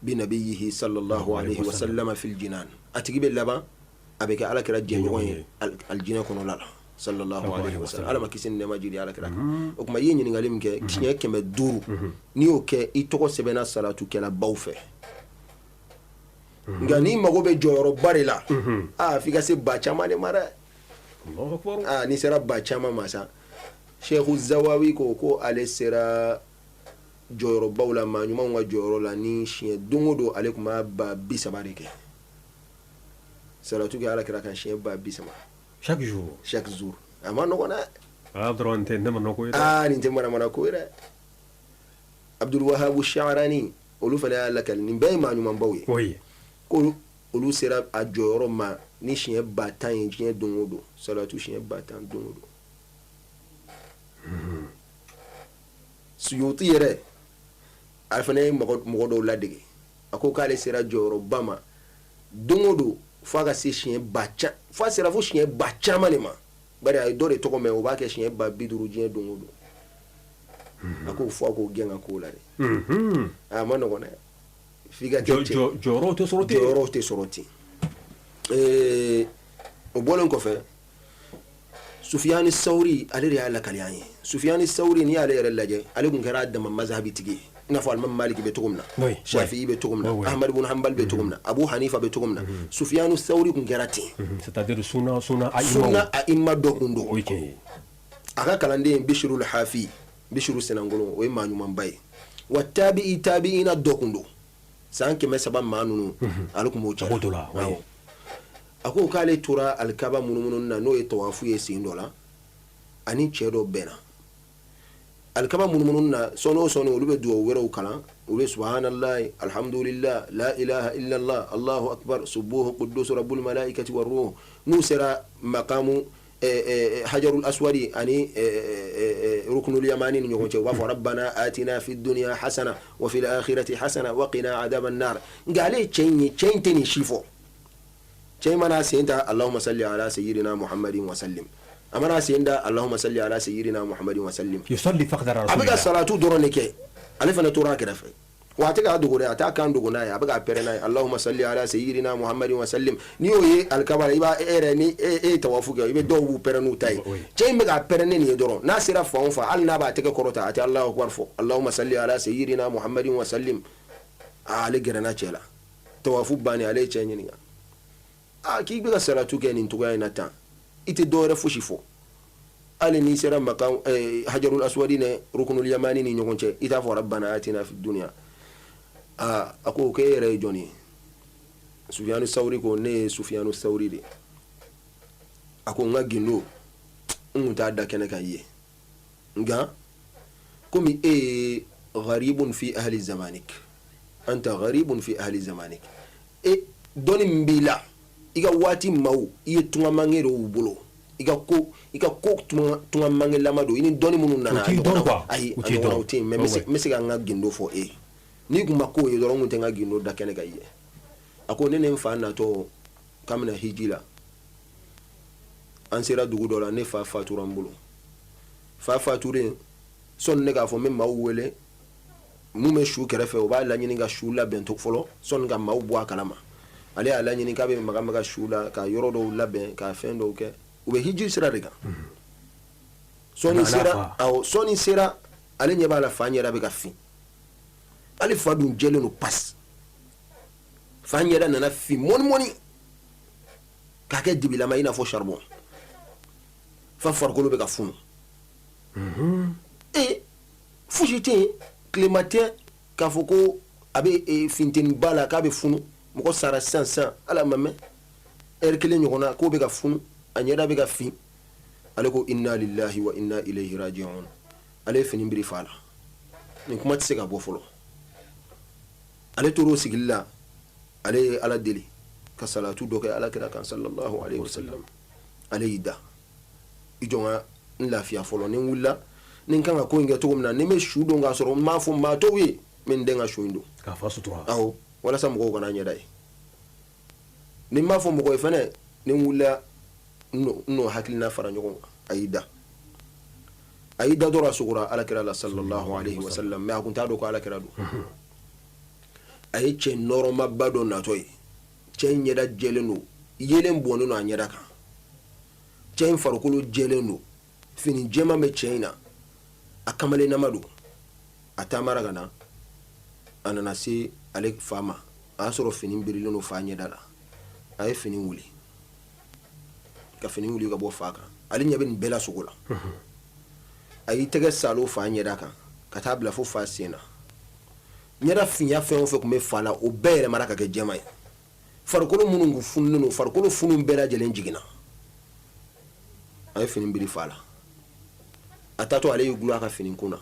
bi nabiyyihi sallallahu alayhi wa sallam fil jinan, a tigi bɛ laban a bɛ kɛ ala kira jɛɲɔgɔn ye alijinɛ kɔnɔla la sallallahu alayhi wa sallam. Ala ma kisi ni nɛɛma jigi ala kira kan. O tuma, i ye ɲininkali min kɛ, siɲɛ 500, n'i y'o kɛ, i tɔgɔ sɛbɛnna salatukɛlabaw fɛ. Nka n'i mago bɛ jɔyɔrɔba de la, aa, f'i ka se ba caman de ma dɛ. Aa, n'i sera ba caman ma sa, Seku Zawawi ko ale sera jɔyɔrɔbaw la, maa ɲumanw ka jɔyɔrɔ la, ni siɲɛ don o don ale tun b'a 30.000 de kɛ salatu kɛ ala kira kan, siɲɛ 30.000. Chaque jour. Chaque jour, a ma nɔgɔn dɛ. Ah, dɔrɔn tɛ ne ma nɔgɔ ye dɛ. Aa, nin tɛ manamana ko ye dɛ. Abdul Wahabu Sha'rani, olu fana y'a lakali, nin bɛɛ ye maa ɲumanbaw ye. Ko olu sera a jɔyɔrɔ ma ni siɲɛ 10.000 ye diɲɛ don o don, salatu siɲɛ 10.000 don o don. Suyuti yɛrɛ, a fana ye mɔgɔ dɔw ladege, a ko k'ale sera jɔyɔrɔba ma don o don f'a ka se siɲɛ ba f'a sera fo siɲɛ ba caman de ma, bari a ye dɔ de tɔgɔ mɛn, o b'a kɛ siɲɛ 50.000 diɲɛ don o don. A ko fo a k'o gɛn ka k'o la dɛ. A ma nɔgɔn dɛ, f'i ka kɛ cɛ. Jɔyɔrɔw tɛ sɔrɔ ten. Jɔyɔrɔw tɛ sɔrɔ ten. O bɔlen kɔfɛ, Sufiyani Sawuri, ale de y'a lakali an ye. Sufiyani Sawuri, n'i y'ale yɛrɛ lajɛ, ale tun kɛra a dama mazahabi tigi ye. I n'a fɔ alimami Maliki bɛ cogo min na, Shafi'i bɛ cogo min na, Ahmad ibn Hanbal bɛ cogo min na, Abu Hanifa bɛ cogo min na, Sufiyanu Sawuri tun kɛra ten. C'est à dire sunna sunna sunna a'imma dɔ tun don. A ka kalanden Bishirul Hafi, Bishiru Senankolon, o ye maa ɲumanba ye. Wa tabi'i tabi'ina dɔ tun don. San 300 maa ninnu, ale tun b'o cɛ. A ko k'ale tora alikaba munumunu na, n'o ye tawafu ye sen dɔ la, ani cɛ dɔ bɛnna alikaba munumunu na. Sɔɔni o sɔɔni, olu bɛ dugawu wɛrɛw kalan. Olu bɛ subahanallahi, alhamdulillah, la ilaha illallah, allahu akbar, subuhu quddus rabbul malaikati war ruh. N'u sera makamu hajarul aswadi ani rukunul yamani ni ɲɔgɔn cɛ, u b'a fɔ rabbana atina fid dunya hasana wa fil akhirati hasana wa qina adhaban nar. Nka ale ye cɛ in ye, cɛ in tɛ nin si fɔ. Cɛ in mana sen ta, allahumma salli ala sayyidina muhammadin wa sallim. A mana sen da, allahumma salli ala sayyidina muhammadin wa sallim. Yusalli faqdara. A bɛ ka salatu dɔrɔn de kɛ. Ale fana tora a kɛrɛfɛ. Wa a tɛ k'a dogo dɛ, a t'a kan dogo n'a ye, a bɛ k'a pɛrɛn n'a ye, allahumma salli ala sayyidina muhammadin wa sallim. N'i y'o ye alikaba la, i b'a e yɛrɛ ni e ye tawafu kɛ, i bɛ dɔw b'u pɛrɛn n'u ta ye. Cɛ in bɛ k'a pɛrɛn ni nin ye dɔrɔn. N'a sera fan o fan, hali n'a b'a tɛgɛ kɔrɔta, a tɛ allahu akbar fɔ, allahumma salli ala sayyidina muhammadin wa sallim. Aa, ale gɛrɛna cɛ la. Tawafu bannen, ale ye cɛ ɲininka, aa, k'i bɛ ka salatu kɛ nin cogoya in na tan, i tɛ dɔwɛrɛ fosi fɔ, hali n'i sera makan hajarul aswadi ni rukunul yamani ni ɲɔgɔn cɛ, i t'a fɔ rabbana atina fid dunya. Aa, a ko k'e yɛrɛ ye jɔn ye? Sufiyanu Sawuri ko ne ye Sufiyanu Sawuri de. A ko n ka gindo n kun t'a da kɛnɛ kan i ye, nka komi e ye gharibun fi ahli zamanik, anta gharibun fi ahli zamanik, e dɔnni min b'i la, i ka waati maaw, i ye tungamange de y'u bolo, i ka ko tungamangelama don. I ni dɔnni minnu nana, ayi, a ɲɔgɔnnaw tɛ yen. Mais n bɛ se ka n ka gindo fɔ e ye. N'i kun ma k'o ye dɔrɔn, n kun tɛ n ka gindo da kɛnɛ kan i ye. A ko ne ni n fa natɔ k'an bɛna hiji la, an sera dugu dɔ la, ne fa fatura n bolo. Fa faturen, sɔnni ne k'a fɔ n bɛ maaw wele, mun bɛ su kɛrɛfɛ, o b'a laɲini ka su labɛn to fɔlɔ sɔnni ka maaw bɔ a kalama. Ale y'a laɲini k'a bɛ maga maga su la, ka yɔrɔ dɔw labɛn, ka fɛn dɔw kɛ. U bɛ hiji sira de kan. Sɔnni sera, awɔ, sɔnni sera, ale ɲɛ b'a la, fa ɲɛda bɛ ka fin. Ale fa dun jɛlen don pasi. Fa ɲɛda nana fin mɔni mɔni k'a kɛ dibilama i n'a fɔ charbon. Fa farikolo bɛ ka funu. E fosi tɛ yen, tilema tɛ k'a fɔ ko a bɛ funteniba la k'a bɛ funu. Mɔgɔ sara sisan sisan, ala ma mɛn ɛri kelen ɲɔgɔn na, k'o bɛ ka funu, a ɲɛda bɛ ka fin. Ale ko inna lillahi wa inna ilayhi raji'un. Ale ye fini biri fa la. Nin kuma tɛ se ka bɔ fɔlɔ. Ale tor'o sigili la, ale ye Ala deli ka salatu dɔ kɛ Ala kira kan sallallahu alaihi wasallam. Ale y'i da, i jɔ n ka n lafiya fɔlɔ, ni n wulila, ni n kan ka ko in kɛ cogo min na, ni n bɛ su don k'a sɔrɔ n m'a fɔ maa tɔw ye, n bɛ n den ka su in don. K'a fa sutura. Awɔ, walasa mɔgɔw kana ɲɛda ye. Ni n m'a fɔ mɔgɔ ye fɛnɛ, ni n wulila, n n'o hakilina fara ɲɔgɔn kan. A y'i da, a y'i da dɔrɔn, a sogora Ala kira la sallallahu alaihi wasallam. Mais a kun t'a dɔn ko Ala kira don. A ye cɛ nɔrɔmaba dɔ natɔ ye. Cɛ in ɲɛda jɛlen don, yeelen bɔnnen don a ɲɛda kan. Cɛ in farikolo jɛlen don, fini jɛman bɛ cɛ in na, a kamalennama don. A taamara ka na, a nana se ale fa ma. A y'a sɔrɔ fini birilen don fa ɲɛda la. A ye fini wuli, ka fini wuli ka bɔ fa kan. Ale ɲɛ bɛ nin bɛɛ la sogo la. A y'i tɛgɛ salo fa ɲɛda kan ka taa bila fo fa sen na. Ɲɛda finya fɛn o fɛn tun bɛ fa la, o bɛɛ yɛlɛmara ka kɛ jɛman ye. Farikolo minnu kun fununen don, farikolo funu bɛɛ lajɛlen jiginna. A ye fini biri fa la. A taatɔ, ale y'i gulon a ka fini kun na.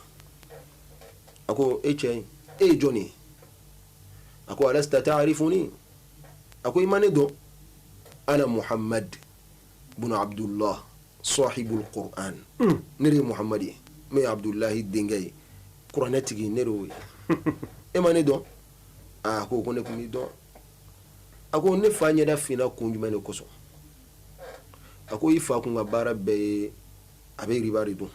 A ko e cɛ, e ye jɔn ye? A ko alasta ta'rifuni? A ko i ma ne dɔn? Ana Muhammad bunu Abdullah sahibul Qur'an. Ne de ye Muhammad ye, ne ye Abdullahi denkɛ ye, kuranɛ tigi, ne de y'o ye. E ma ne dɔn? A ko ne tun b'i dɔn. A ko ne fa ɲɛda finna kun jumɛn de kosɔn? A ko i fa kun ka baara bɛɛ ye a bɛ riba de dun,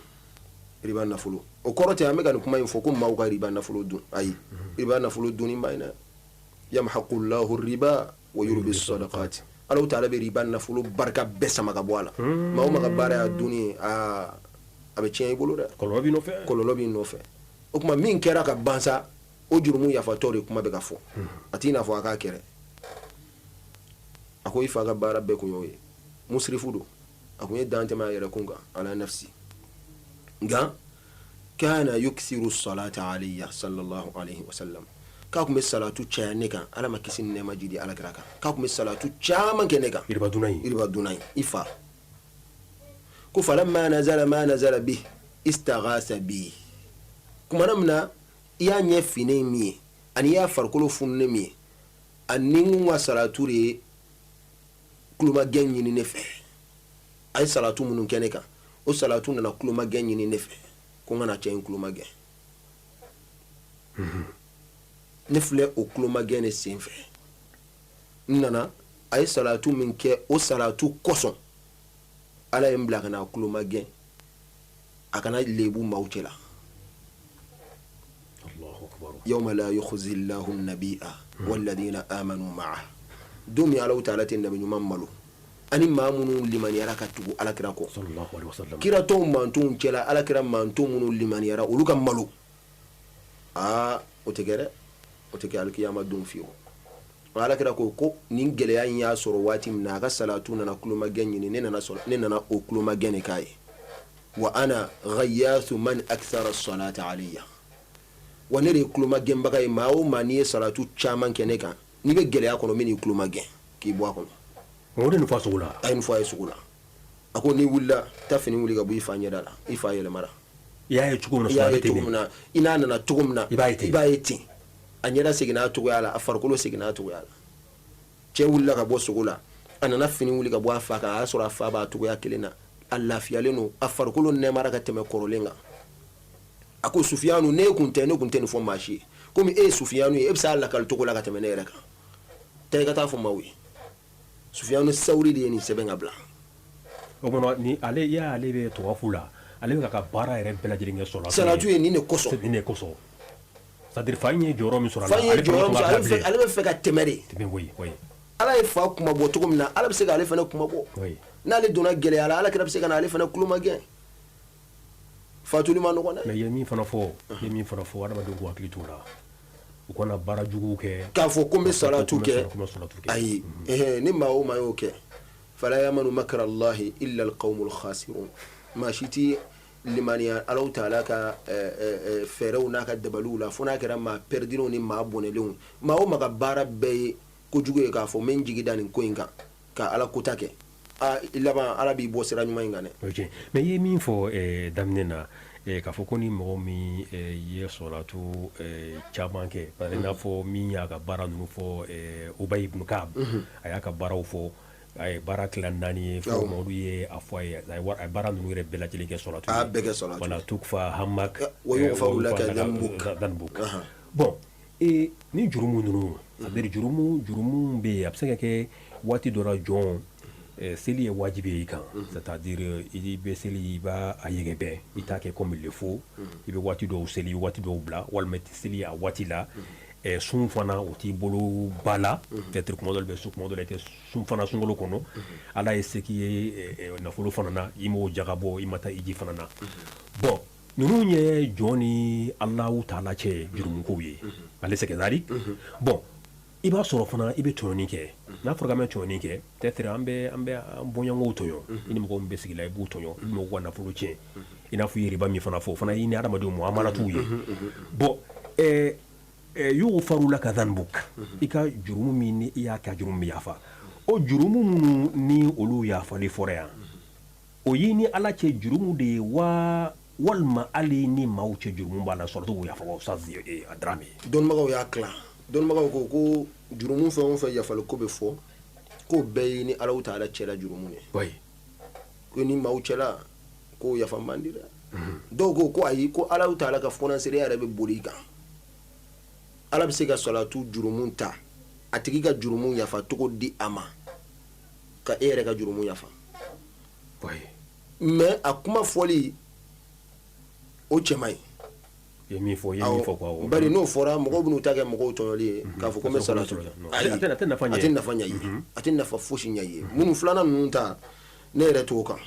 riba nafolo. O kɔrɔ tɛ an bɛ ka nin kuma in fɔ ko maaw ka riba nafolo dun. Ayi, riba nafolo dunni ma ɲi dɛ. Yamhaqullahu riba wa yurbi sadaqat. Ala taala bɛ riba nafolo barika bɛɛ sama ka bɔ a la. Maa o maa ka baara y'a dunni ye, aa, a bɛ tiɲɛ i bolo dɛ. Kɔlɔlɔ b'i nɔfɛ. Kɔlɔlɔ b'i nɔfɛ. O tuma min kɛra ka ban sa. O jurumu yafatɔ de kuma bɛ ka fɔ. A t'i n'a fɔ a k'a kɛrɛ. A ko i fa ka baara bɛɛ kun y'o ye. Musirifu don, a kun ye dan tɛmɛ a yɛrɛ kun kan, ala nafsi. Nka kana yuksiru salata alayya sallallahu alayhi wa sallam, k'a kun bɛ salatu caya ne kan, Ala ma kisi ni nɛɛma jidi Alakira kan, k'a kun bɛ salatu caman kɛ ne kan. Iriba dunna in. Iriba dunna in, i fa ko falamma nazala ma nazala bi istaghasa bi. Kumana min na i y'a ɲɛ finnen min ye ani i y'a farikolo fununen min ye, ani n ka salatu de ye kulomagɛn ɲini ne fɛ. A ye salatu minnu kɛ ne kan, o salatu nana kulomagɛn ɲini ne fɛ, ko n kana cɛ in kulomagɛn. Ne filɛ o kulomagɛn de sen fɛ, n nana. A ye salatu min kɛ, o salatu kosɔn Ala ye n bila ka na kulomagɛn, a kana lebu maaw cɛla. Yawma la yukhzi llahu nabiyya walladhina amanu ma'a, don min Alahu taala tɛ nabi ɲuman malo ani maa minnu limaniyara ka tugu Alakira kɔ, kira tɔw mantonw cɛla, Alakira manton minnu limaniyara, olu ka malo. Aa, o tɛ kɛ dɛ, o tɛ kɛ alikiyama don fiyewu. Alakira ko ko nin gɛlɛya in y'a sɔrɔ waati min na, a ka salatu nana kulomagɛn ɲini, ne nana sɔrɔ, ne nana o kulomagɛn de k'a ye. Wa ana ghayathu man akthara salata alayya, wa ne de ye kulomagɛnbaga ye. Maa o maa n'i ye salatu caman kɛ ne kan, n'i bɛ gɛlɛya kɔnɔ, n bɛ n'i kulomagɛn k'i bɔ a kɔnɔ. O de nin fɔ sogo la. A ye nin fɔ a ye sogo la. A ko n'i wulila, taa fini wuli ka bɔ i fa ɲɛda la. I fa yɛlɛmara. I y'a ye cogo min na, i y'a ye cogo min na, i n'a nana cogo min na, i b'a ye ten. I b'a ye ten. A ɲɛda seginna a cogoya la, a farikolo seginna a cogoya la. Cɛ wulila ka bɔ sogo la, a nana fini wuli ka bɔ a fa kan, a y'a sɔrɔ a fa b'a cogoya kelen na, a lafiyalen don, a farikolo nɛmara ka tɛmɛ kɔrɔlen kan. A ko Sufiyanu, ne kun tɛ, ne kun tɛ nin fɔ maa si ye. Komi e ye Sufiyanu ye, e bɛ se a lakali cogo la ka tɛmɛ ne yɛrɛ kan. Taa i ka taa fɔ maaw ye. Sufiyanu Sawuri de ye nin sɛbɛn ka bila. O kɔnɔ ni ale y'ale bɛ tawafu la, ale bɛ ka baara yɛrɛ bɛɛ lajɛlen kɛ salatu salatu ye nin de kosɔn. Nin de kosɔn. C'est à dire fa in ye jɔyɔrɔ min sɔrɔ a la, fa ye jɔyɔrɔ min sɔrɔ, ale bɛ fɛ ka tɛmɛ de. Tɛmɛ, oui, oui. Ala ye fa kuma bɔ cogo min na, Ala bɛ se k'ale fana kuma bɔ. Oui. N'ale donna gɛlɛya la, Ala kira bɛ se ka na ale fana kulomagɛn. Fatuli ma nɔgɔn dɛ. Mais i ye min fana fɔ, i ye min fana fɔ, adamadenw k'u hakili t'o la. U kana baara juguw kɛ. K'a fɔ ko n bɛ salatu kɛ. Ayi, ni maa o maa y'o kɛ, fala yamanu makra Allahi illa alqawmul khasirun. Maa si tɛ limaniya Alahu taala ka fɛɛrɛw n'a ka dabaliw la, fo n'a kɛra maa pɛridilenw ni maa bɔnɛlenw. Maa o maa ka baara bɛɛ ye kojugu ye, k'a fɔ n bɛ n jigi da nin ko in kan ka Ala kota kɛ, aa, i laban Ala b'i bɔ sira ɲuman in kan dɛ. Ok, mais i ye min fɔ daminɛ na, k'a fɔ ko ni mɔgɔ min ye sɔlatu caman kɛ, par exemple i n'a fɔ min y'a ka baara ninnu fɔ, Ubayi ibn Kab, a y'a ka baaraw fɔ, a ye baara tila naani ye, fo Mamadu ye a fɔ a ye, a ye baara ninnu yɛrɛ bɛɛ lajɛlen kɛ sɔlatu ye. A bɛɛ kɛ sɔlatu. Voilà, tukfa hammak wa yughfaru laka dhanbuk. Bon, ni jurumu ninnu, c'est à dire jurumu bɛ yen, a bɛ se ka kɛ waati dɔ la jɔn seli ye wajibi ye i kan, c'est à dire i bɛ seli, i b'a a yɛgɛbɛ, i t'a kɛ comme il le faut, i bɛ waati dɔw seli, waati dɔw bila, walima i tɛ seli a waati la. Sun fana, o t'i bolo ba la, peut-être kuma dɔ la i bɛ sun, kuma dɔ la i tɛ sun fana sunkalo kɔnɔ. Ala ye se k'i ye nafolo fana na, i m'o jaga bɔ, i ma taa hiji fana na. Bon, ninnu ye jɔn ni Alahu taala cɛ jurumukow ye, ale c'est kadhalik. Bon, i b'a sɔrɔ fana i bɛ tɔɲɔni kɛ. N'a fɔra k'an bɛ tɔɲɔni kɛ, peut-être an bɛ an bɔɲɔgɔnw tɔɲɔ, i ni mɔgɔ min bɛ sigi la, i b'u tɔɲɔ, i bɛ mɔgɔw ka nafolo tiɲɛ, i n'a fɔ i ye riba min fana fɔ, o fana i ni adamadenw muamalatuw ye. Bon, yughfaru laka dhanbuk, i ka jurumu min ni i y'a kɛ, jurumu bɛ yafa. O jurumu minnu ni olu yafali fɔra yan, o ye ni Ala cɛ jurumu de ye wa, walima hali ni maaw cɛ jurumu b'a la, sɔrɔ t'o yafa wa, Ustaz Dramé? Dɔnnibagaw y'a tila. Dɔnnibagaw ko ko jurumu fɛn o fɛn yafali ko bɛ fɔ, k'o bɛɛ ye ni Alahu taala cɛla jurumu ye. Ko ni maaw cɛla, k'o yafa man di dɛ. Dɔw ko ko ayi, ko Alahu taala ka fɔnansereya yɛrɛ bɛ boli i kan. Ala bɛ se ka salatu jurumu ta, a tigi ka jurumu yafa cogo di a ma, ka e yɛrɛ ka jurumu yafa. Mais a kuma fɔli, o cɛ man ɲi. I ye min fɔ, i ye min fɔ quoi. Bari n'o fɔra, mɔgɔw bɛn'u ta kɛ mɔgɔw tɔɲɔli ye, k'a fɔ ko n bɛ salatu kɛ. A tɛ nafa ɲɛ. A tɛ nafa ɲɛ i ye, a tɛ nafa fosi ɲɛ i ye. Minnu filanan ninnu ta, ne yɛrɛ t'o kan.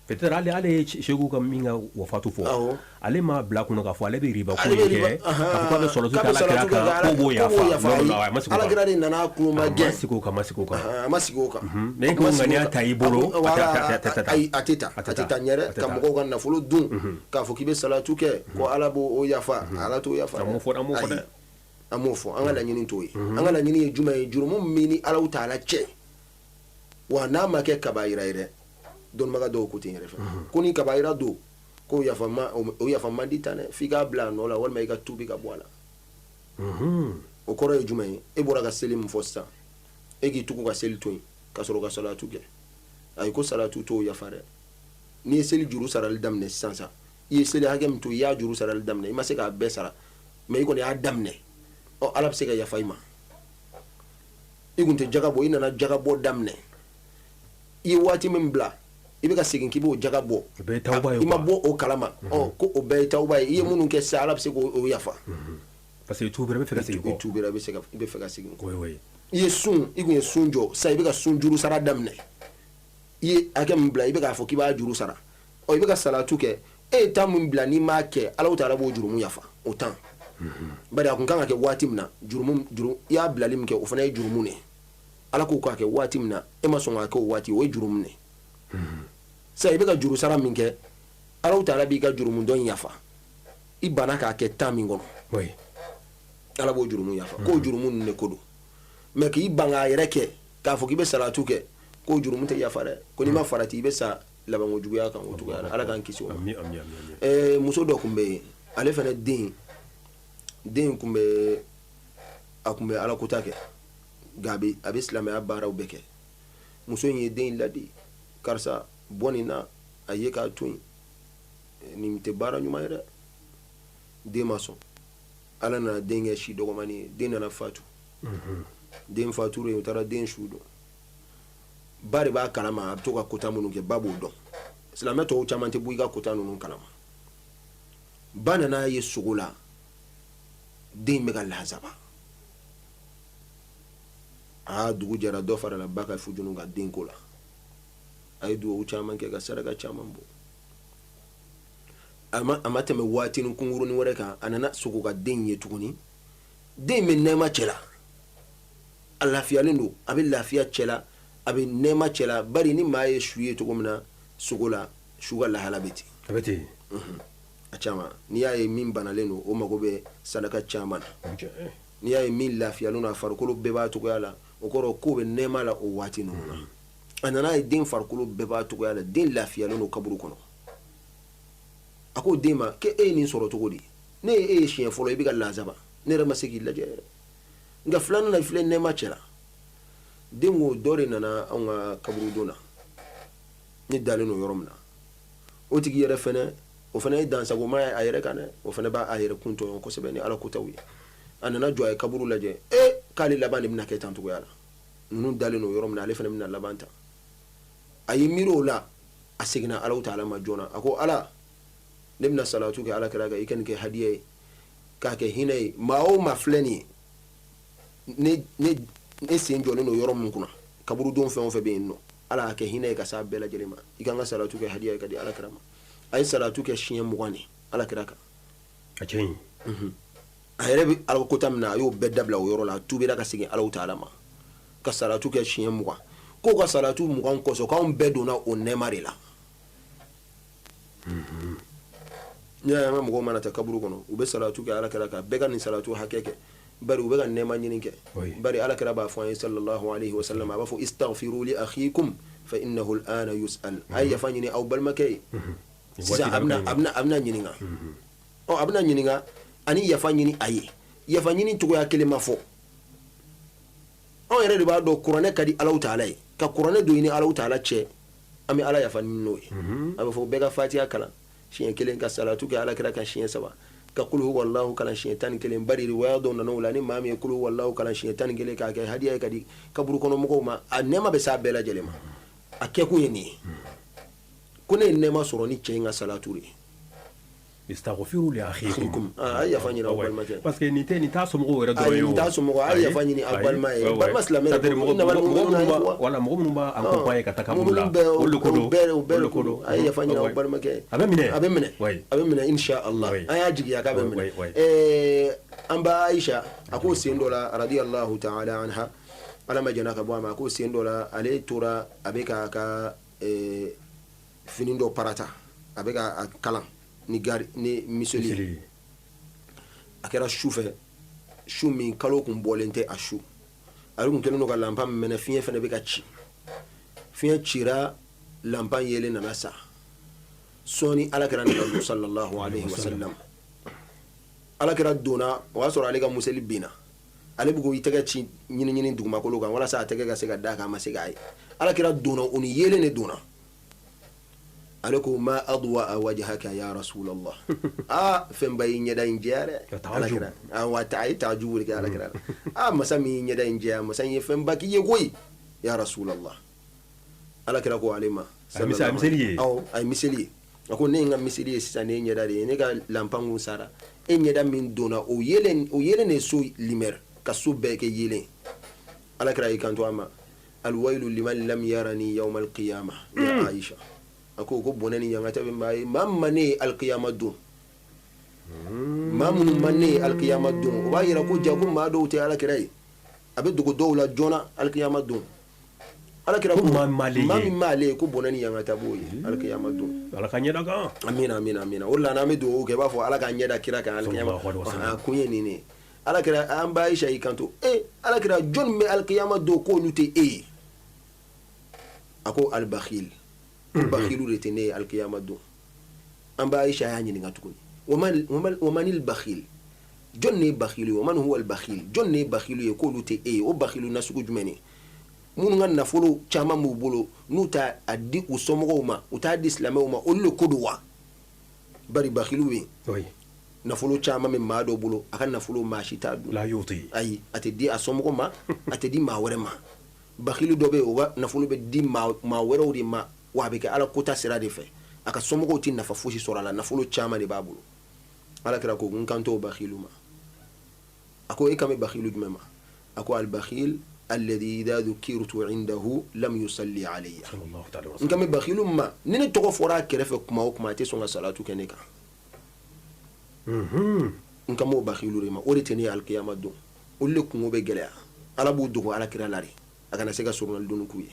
Peut-être ale ye Seku ka min ka wafatu fɔ, ale m'a bila kunna k'a fɔ ale bɛ riba ko in kɛ, k'a fɔ k'a bɛ sɔrɔtu kɛ Ala kira kan, k'o b'o yafa. Non, non, a ma sigi o kan. Ala kira de nana kuloma gɛn. A ma sigi o kan, a ma sigi o kan. A ma sigi o kan. Mais ko ŋaniya ta i bolo, a tɛ taa. Ayi, a tɛ taa, a tɛ taa ɲɛ dɛ, ka mɔgɔw ka nafolo dun, k'a fɔ k'i bɛ salatu kɛ, ko Ala b'o yafa, Ala t'o yafa. An m'o fɔ, an m'o fɔ dɛ. An m'o fɔ, an ka laɲini t'o ye. An ka laɲini ye jumɛn ye? Jurumu min ni Alahu taala cɛ, wa n'a ma kɛ kabayira ye dɛ, dɔnnibaga dɔw ko ten yɛrɛ fɛ, ko ni kabayira don, ko yafa ma, o yafa man di tan dɛ, f'i k'a bila a nɔ la walima i ka tuubi ka bɔ a la. O kɔrɔ ye jumɛn ye? E bɔra ka seli min fɔ sisan, e k'i tugu ka seli to yen ka sɔrɔ ka salatu kɛ. Ayi, ko salatu t'o yafa dɛ. N'i ye seli juru sarali daminɛ sisan sa, i ye seli hakɛ min to, i y'a juru sarali daminɛ, i ma se k'a bɛɛ sara, mais i kɔni y'a daminɛ, ɔ Ala bɛ se ka yafa i ma. I kun tɛ jaga bɔ, i nana jaga bɔ daminɛ, i ye waati min bila, i bɛ ka segin k'i b'o jaga bɔ, i ma bɔ o kalama, ɔ ko o bɛɛ ye tawuba ye. I ye minnu kɛ sisan, Ala bɛ se k'o yafa. Parce que i tuubira, i bɛ fɛ ka segin kɔ. I tuubira, i bɛ fɛ ka segin kɔ. I ye sun, i kun ye sun jɔ, sisan i bɛ ka sun juru sara daminɛ, i ye hakɛ min bila, i bɛ k'a fɔ k'i b'a juru sara, ɔ i bɛ ka salatu kɛ, e ye temps min bila n'i m'a kɛ, Alahu taala b'o jurumu yafa o temps. Bari a kun kan ka kɛ waati min na, jurumu, juru, i y'a bilali min kɛ, o fana ye jurumu de ye. Ala ko k'a kɛ waati min na, e ma sɔn k'a kɛ o waati, o ye jurumu de ye. Sisan i bɛ ka juru sara min kɛ, Alahu taala b'i ka jurumu dɔ in yafa. I banna k'a kɛ temps min kɔnɔ, Ala b'o jurumu yafa. K'o jurumu ninnu de ko don. Mais k'i ban k'a yɛrɛ kɛ, k'a fɔ k'i bɛ salatu kɛ, k'o jurumu tɛ yafa dɛ. Ko n'i ma farati, i bɛ sa labanko juguya kan o cogoya la. Ala k'an kisi o ma. Muso dɔ tun bɛ yen, ale fana den tun bɛ, a tun bɛ Ala kota kɛ, nka a bɛ silamɛya baaraw bɛɛ kɛ. Muso in ye den in ladi, karisa bɔ nin na, a ye k'a to yen, nin tɛ baara ɲuman ye dɛ. Den ma sɔn. Ala nana den kɛ si dɔgɔmani ye, den nana fatu. Den fatura yen, u taara den su don. Ba de b'a kalama, a bɛ to ka kota minnu kɛ, ba b'o dɔn. Silamɛ tɔw caman tɛ bɔ i ka kota ninnu kalama. Ba nana ye sogo la, den bɛ ka lazaba. Aa, dugu jɛra, dɔ farala ba ka fujunu ka den ko la. A ye dugawu caman kɛ ka saraka caman bɔ. A ma tɛmɛ waatinin kunkurunin wɛrɛ kan, a nana sogo ka den ye tuguni. Den bɛ nɛɛma cɛ la, a lafiyalen don, a bɛ lafiya cɛ la, a bɛ nɛɛma cɛ la. Bari ni maa ye su ye cogo min na sogo la, su ka lahala bɛ ten. A bɛ ten. A caman, n'i y'a ye min banalen don, o mago bɛ saraka caman na. N'i y'a ye min lafiyalen don, a farikolo bɛɛ b'a cogoya la, o kɔrɔ k'o bɛ nɛɛma la o waati ninnu na. A nana ye den farikolo bɛɛ b'a cogoya la, den lafiyalen don kaburu kɔnɔ. A ko den ma, k'e ye nin sɔrɔ cogo di? Ne ye e ye siɲɛ fɔlɔ, i bɛ ka lazaba, ne yɛrɛ ma se k'i lajɛ yɛrɛ. Nka filanan na, i filɛ nɛɛma cɛ la. Den ko, dɔ de nana anw ka kaburudon na, ne dalen don yɔrɔ min na. O tigi yɛrɛ fɛnɛ, o fɛnɛ ye dansagoma ye a yɛrɛ kan dɛ, o fɛnɛ b'a yɛrɛ kun tɔɲɔ kosɛbɛ ni Ala kotaw ye. A nana jɔ, a ye kaburu lajɛ, k'ale laban de bɛna kɛ tan cogoya la. Ninnu dalen don yɔrɔ min na, ale fɛnɛ bɛna laban tan. A ye miiri o la, a seginna Alahu taala ma joona. A ko Ala, ne bɛna salatu kɛ Ala kira kan, i ka nin kɛ hadiya ye, k'a kɛ hinɛ ye. Maa o maa filɛ nin ye, ne sen jɔlen don yɔrɔ min kunna, kaburudon fɛn o fɛn bɛ yen nɔ, Ala y'a kɛ hinɛ ye ka s'a bɛɛ lajɛlen ma. I ka n ka salatu kɛ hadiya ye ka di Ala kira ma. A ye salatu kɛ siɲɛ 20 de Ala kira kan. A cɛ ɲi. A yɛrɛ bɛ Ala kota min na, a y'o bɛɛ dabila o yɔrɔ la, a tuubira ka segin Alahu taala ma, ka salatu kɛ siɲɛ 20. K'o ka salatu 20 kosɔn, k'anw bɛɛ donna o nɛɛma de la. N'i y'a ye an ka mɔgɔw mana taa kaburu kɔnɔ, u bɛ salatu kɛ Ala kira kan, bɛɛ ka nin salatu hakɛ kɛ, bari u bɛ ka nɛɛma ɲini kɛ. Bari Ala kira b'a fɔ an ye sallallahu alayhi wa sallam, a b'a fɔ istaghfiru li akhikum fa innahu al-ana yus'al. A ye yafa ɲini aw balimakɛ ye. Sisan a bɛna ɲininka. Ɔ, a bɛna ɲininka ani yafa ɲini a ye. Yafa ɲini cogoya kelen ma fɔ. Anw yɛrɛ de b'a dɔn kuranɛ ka di Alahu taala ye. Ka kuranɛ don i ni Alahu taala cɛ, an bɛ Ala yafa ɲini n'o ye. A bɛ fɔ bɛɛ ka fatiya kalan siɲɛ kelen, ka salatu kɛ Ala kira kan siɲɛ 3, ka kulu huwallahu kalan siɲɛ 11. Bari riwaya dɔw nana o la, ni maa min ye kulu huwallahu kalan siɲɛ 11 k'a kɛ hadiya ye ka di kaburu kɔnɔ mɔgɔw ma, a nɛɛma bɛ s'a bɛɛ lajɛlen ma. A kɛkun ye nin ye, ko ne ye nɛɛma sɔrɔ ni cɛ in ka salatu de ye. Istaghfiru li akhikum, a ye yafa ɲini aw balimakɛ, parce que nin tɛ nin t'a somɔgɔw yɛrɛ dɔrɔn ye, o nin t'a somɔgɔw, a ye yafa ɲini aw balima ye, balima silamɛ de, mɔgɔ mɔgɔ minnu b'a accompagner ka taa kaburu la, olu ko don, o bɛɛ de ko don, a ye yafa ɲini aw balimakɛ, a bɛ minɛ, a bɛ minɛ, a bɛ minɛ insha Allah, an y'a jigiya k'a bɛ minɛ. An ba Aisha a ko sen dɔ la radiyallahu ta'ala anha, Ala ma jɛna ka bɔ a ma, a ko sen dɔ la ale tora a bɛ k'a ka fini dɔ parata, a bɛ k'a kalan ni gari ni miseli ye. A kɛra su fɛ, su min kalo kun bɔlen tɛ a su, ale kun kɛlen don ka lanpan mɛnɛ, fiɲɛ fana bɛ ka ci, fiɲɛ cira, lanpan yeelen nana sa. Sɔɔni Ala kira nana don sallallahu alaihi wasallam, Ala kira donna, o y'a sɔrɔ ale ka museli binna, ale bɛ k'i tɛgɛ ci ɲini ɲini dugumakolo kan walasa a tɛgɛ ka se ka d'a kan, a ma se k'a ye. Ala kira donna, o ni yeelen de donna. Ale ko ma adwa wajhaka ya rasulallah, aa fɛnba y'i ɲɛda in jɛya dɛ, Ala kira, wa a ye taajubu de kɛ Ala kira la, aa masa min y'i ɲɛda in jɛya, masa in ye fɛnba k'i ye koyi ya rasulallah. Ala kira ko ale ma, a ye miseli ye, awɔ a ye miseli ye, a ko ne ye n ka miseli ye sisan, ne ye ɲɛda de ye, ne ka lanpan kun sara, e ɲɛda min donna o yeelen, o yeelen de ye so lumière ka so bɛɛ kɛ yeelen. Ala kira y'i kanto a ma, alwailu liman lam yarani yawma alqiyama ya Aisha, a ko ko bɔnɛ ni ɲangata bɛ maa ye, maa min ma ne ye alikiyama don, maa minnu ma ne ye alikiyama don, o b'a yira ko ja ko maa dɔw tɛ Ala kira ye, a bɛ dogo dɔw la joona alikiyama don. Ala kira ko maa min m'ale ye ko bɔnɛ ni ɲangata b'o ye alikiyama don. Ala ka ɲɛda kan. Amina amina amina. O de la n'an bɛ dugawu kɛ, i b'a fɔ Ala k'an ɲɛda kira kan alikiyama. A kun ye nin de ye. Ala kira an ba Aisha y'i kanto, e Ala kira, jɔn bɛ alikiyama don k'olu tɛ e ye? A ko alibakhil, bakilu de tɛ ne ye alikiyama don. An ba Aisha y'a ɲininka tuguni, wa manil bakhil, jɔn ne ye bakilu ye? Wa man huwa al-bakhil, jɔn ne ye bakilu ye k'olu tɛ e ye? O bakilu nasugu jumɛn ne? Minnu ka nafolo caman b'u bolo, n'u t'a a di u somɔgɔw ma, u t'a di silamɛw ma, olu de ko don wa? Bari bakilu bɛ yen, nafolo caman bɛ maa dɔ bolo, a ka nafolo maa si t'a dun, ayi, a tɛ di a somɔgɔ ma, a tɛ di maa wɛrɛ ma. Bakilu dɔ bɛ yen, o ka nafolo bɛ di maa wɛrɛw de ma, wa a bɛ kɛ Ala kota sira de fɛ, a ka somɔgɔw tɛ nafa fosi sɔrɔ a la, nafolo caman de b'a bolo. Ala kira ko n kan t'o bakilu ma. A ko e kan bɛ bakilu jumɛn ma? A ko al-bakhil alladhi idha dhukirtu indahu lam yusalli alayya, n kan bɛ bakilu ma ni ne tɔgɔ fɔra a kɛrɛfɛ kuma o kuma, a tɛ sɔn ka salatu kɛ ne kan. N kan b'o bakilu de ma, o de tɛ ne ye alikiyama don. Olu de kungo bɛ gɛlɛya, Ala b'u dogo Ala kira la de, a kana se ka surunalidonni k'u ye.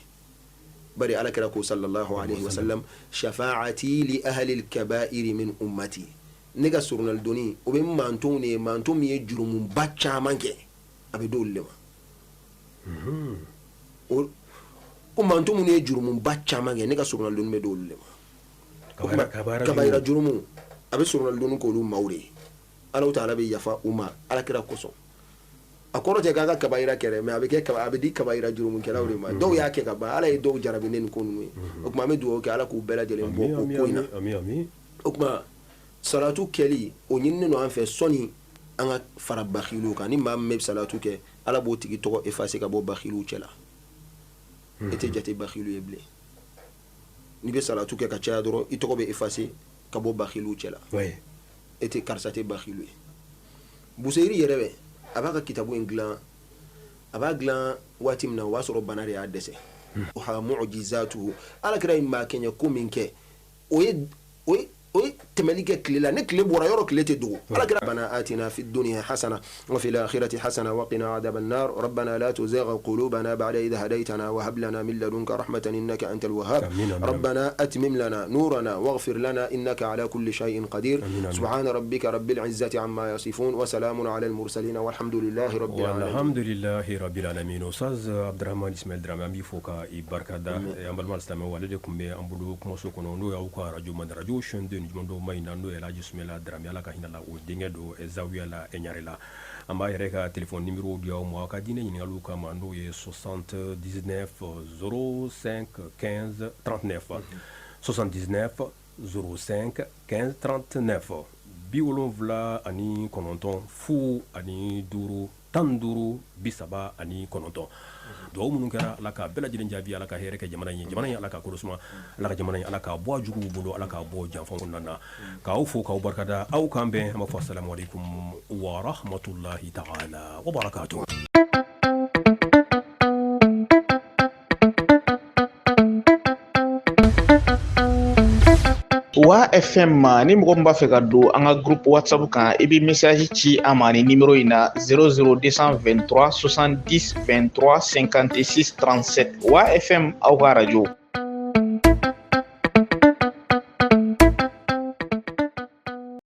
Bari Ala kira ko sallallahu alaihi wasallam, shafaati li ahli al-kaba'iri min ummati, ne ka surunalidonni o bɛ mantonw de ye, manton min ye jurumuba caman kɛ, a bɛ d'olu de ma. Ko manton minnu ye jurumuba caman kɛ, ne ka surunalidonni bɛ d'olu de ma. Kabayira jurumu, a bɛ surunalidonni k'olu maaw de ye. Ala ta'ala bɛ yafa u ma Ala kira kosɔn. A kɔrɔ tɛ k'a ka kabayira kɛ dɛ, mais a bɛ kɛ, a bɛ di kabayira jurumukɛlaw de ma. Dɔw y'a kɛ ka ban, Ala ye dɔw jarabi ne nin ko ninnu ye. O tuma an bɛ dugawu kɛ Ala k'u bɛɛ lajɛlen bɔ o ko in na. O tuma salatu kɛli o ɲininen don an fɛ sɔnni an ka fara bakiluw kan. Ni maa min bɛ salatu kɛ, Ala b'o tigi tɔgɔ effacer ka bɔ bakiluw cɛ la. E tɛ jate bakilu ye bilen. N'i bɛ salatu kɛ ka caya dɔrɔn, i tɔgɔ bɛ effacer ka bɔ bakiluw cɛ la. E tɛ, karisa tɛ bakilu ye. Buseyiri yɛrɛ bɛ a b'a ka kitabu in dilan, a b'a dilan waati min na, o b'a sɔrɔ bana de y'a dɛsɛ. Ha mu'jizatuhu, Ala kira ye maa kɛɲɛ ko min kɛ, o ye tɛmɛli kɛ tile la, ni tile bɔra yɔrɔ tile tɛ dogo. Ala kira bana atina fi dunya hasana wa fil akhirati hasana wa qina adhaban nar rabbana la tuzigh qulubana ba'da idh hadaytana wa hab lana min ladunka rahmatan innaka antal wahhab rabbana atmim lana nurana waghfir lana innaka ala kulli shay'in qadir subhana rabbika rabbil izzati amma yasifun wa salamun ala al mursalin walhamdulillahi rabbil alamin. Alhamdulillahi rabbil alamin. Ustaz Abdurrahman Ismail Dramé, an b'i fo ka i barika da. An balima silamɛw, ale de tun bɛ an bolo kumaso kɔnɔ, n'o y'aw ka radio Mande radio chaîne 2 jumɛn ma in na, n'o ye Elhaji Sumela Dramé, Ala ka hinɛ la, o denkɛ don zawiya la Ɲare la. An b'a yɛrɛ ka téléphone numéro di aw ma aw ka diinɛ ɲininkaliw kama, n'o ye 79 05 15 39, 79 05 15 39, 79 0 5 15 39. Dugawu minnu kɛra, Ala ka bɛɛ lajɛlen jaabi. Ala ka hɛrɛ kɛ jamana in ye. Jamana in, Ala ka kolo suma. Ala ka jamana in, Ala ka bɔ a juguw bolo, Ala k'a bɔ janfa kɔnɔna na. K'aw fo, k'aw barikada. Aw k'an bɛn. An b'a fɔ asalamu aleykum wa rahmatulahi taala wa barakatuh. Wa FM, ni mɔgɔ min b'a fɛ ka don an ka groupe WhatsApp kan, i bɛ message ci an ma ni numéro in na: 00223 70 23 56 37. Wa FM, aw ka radio.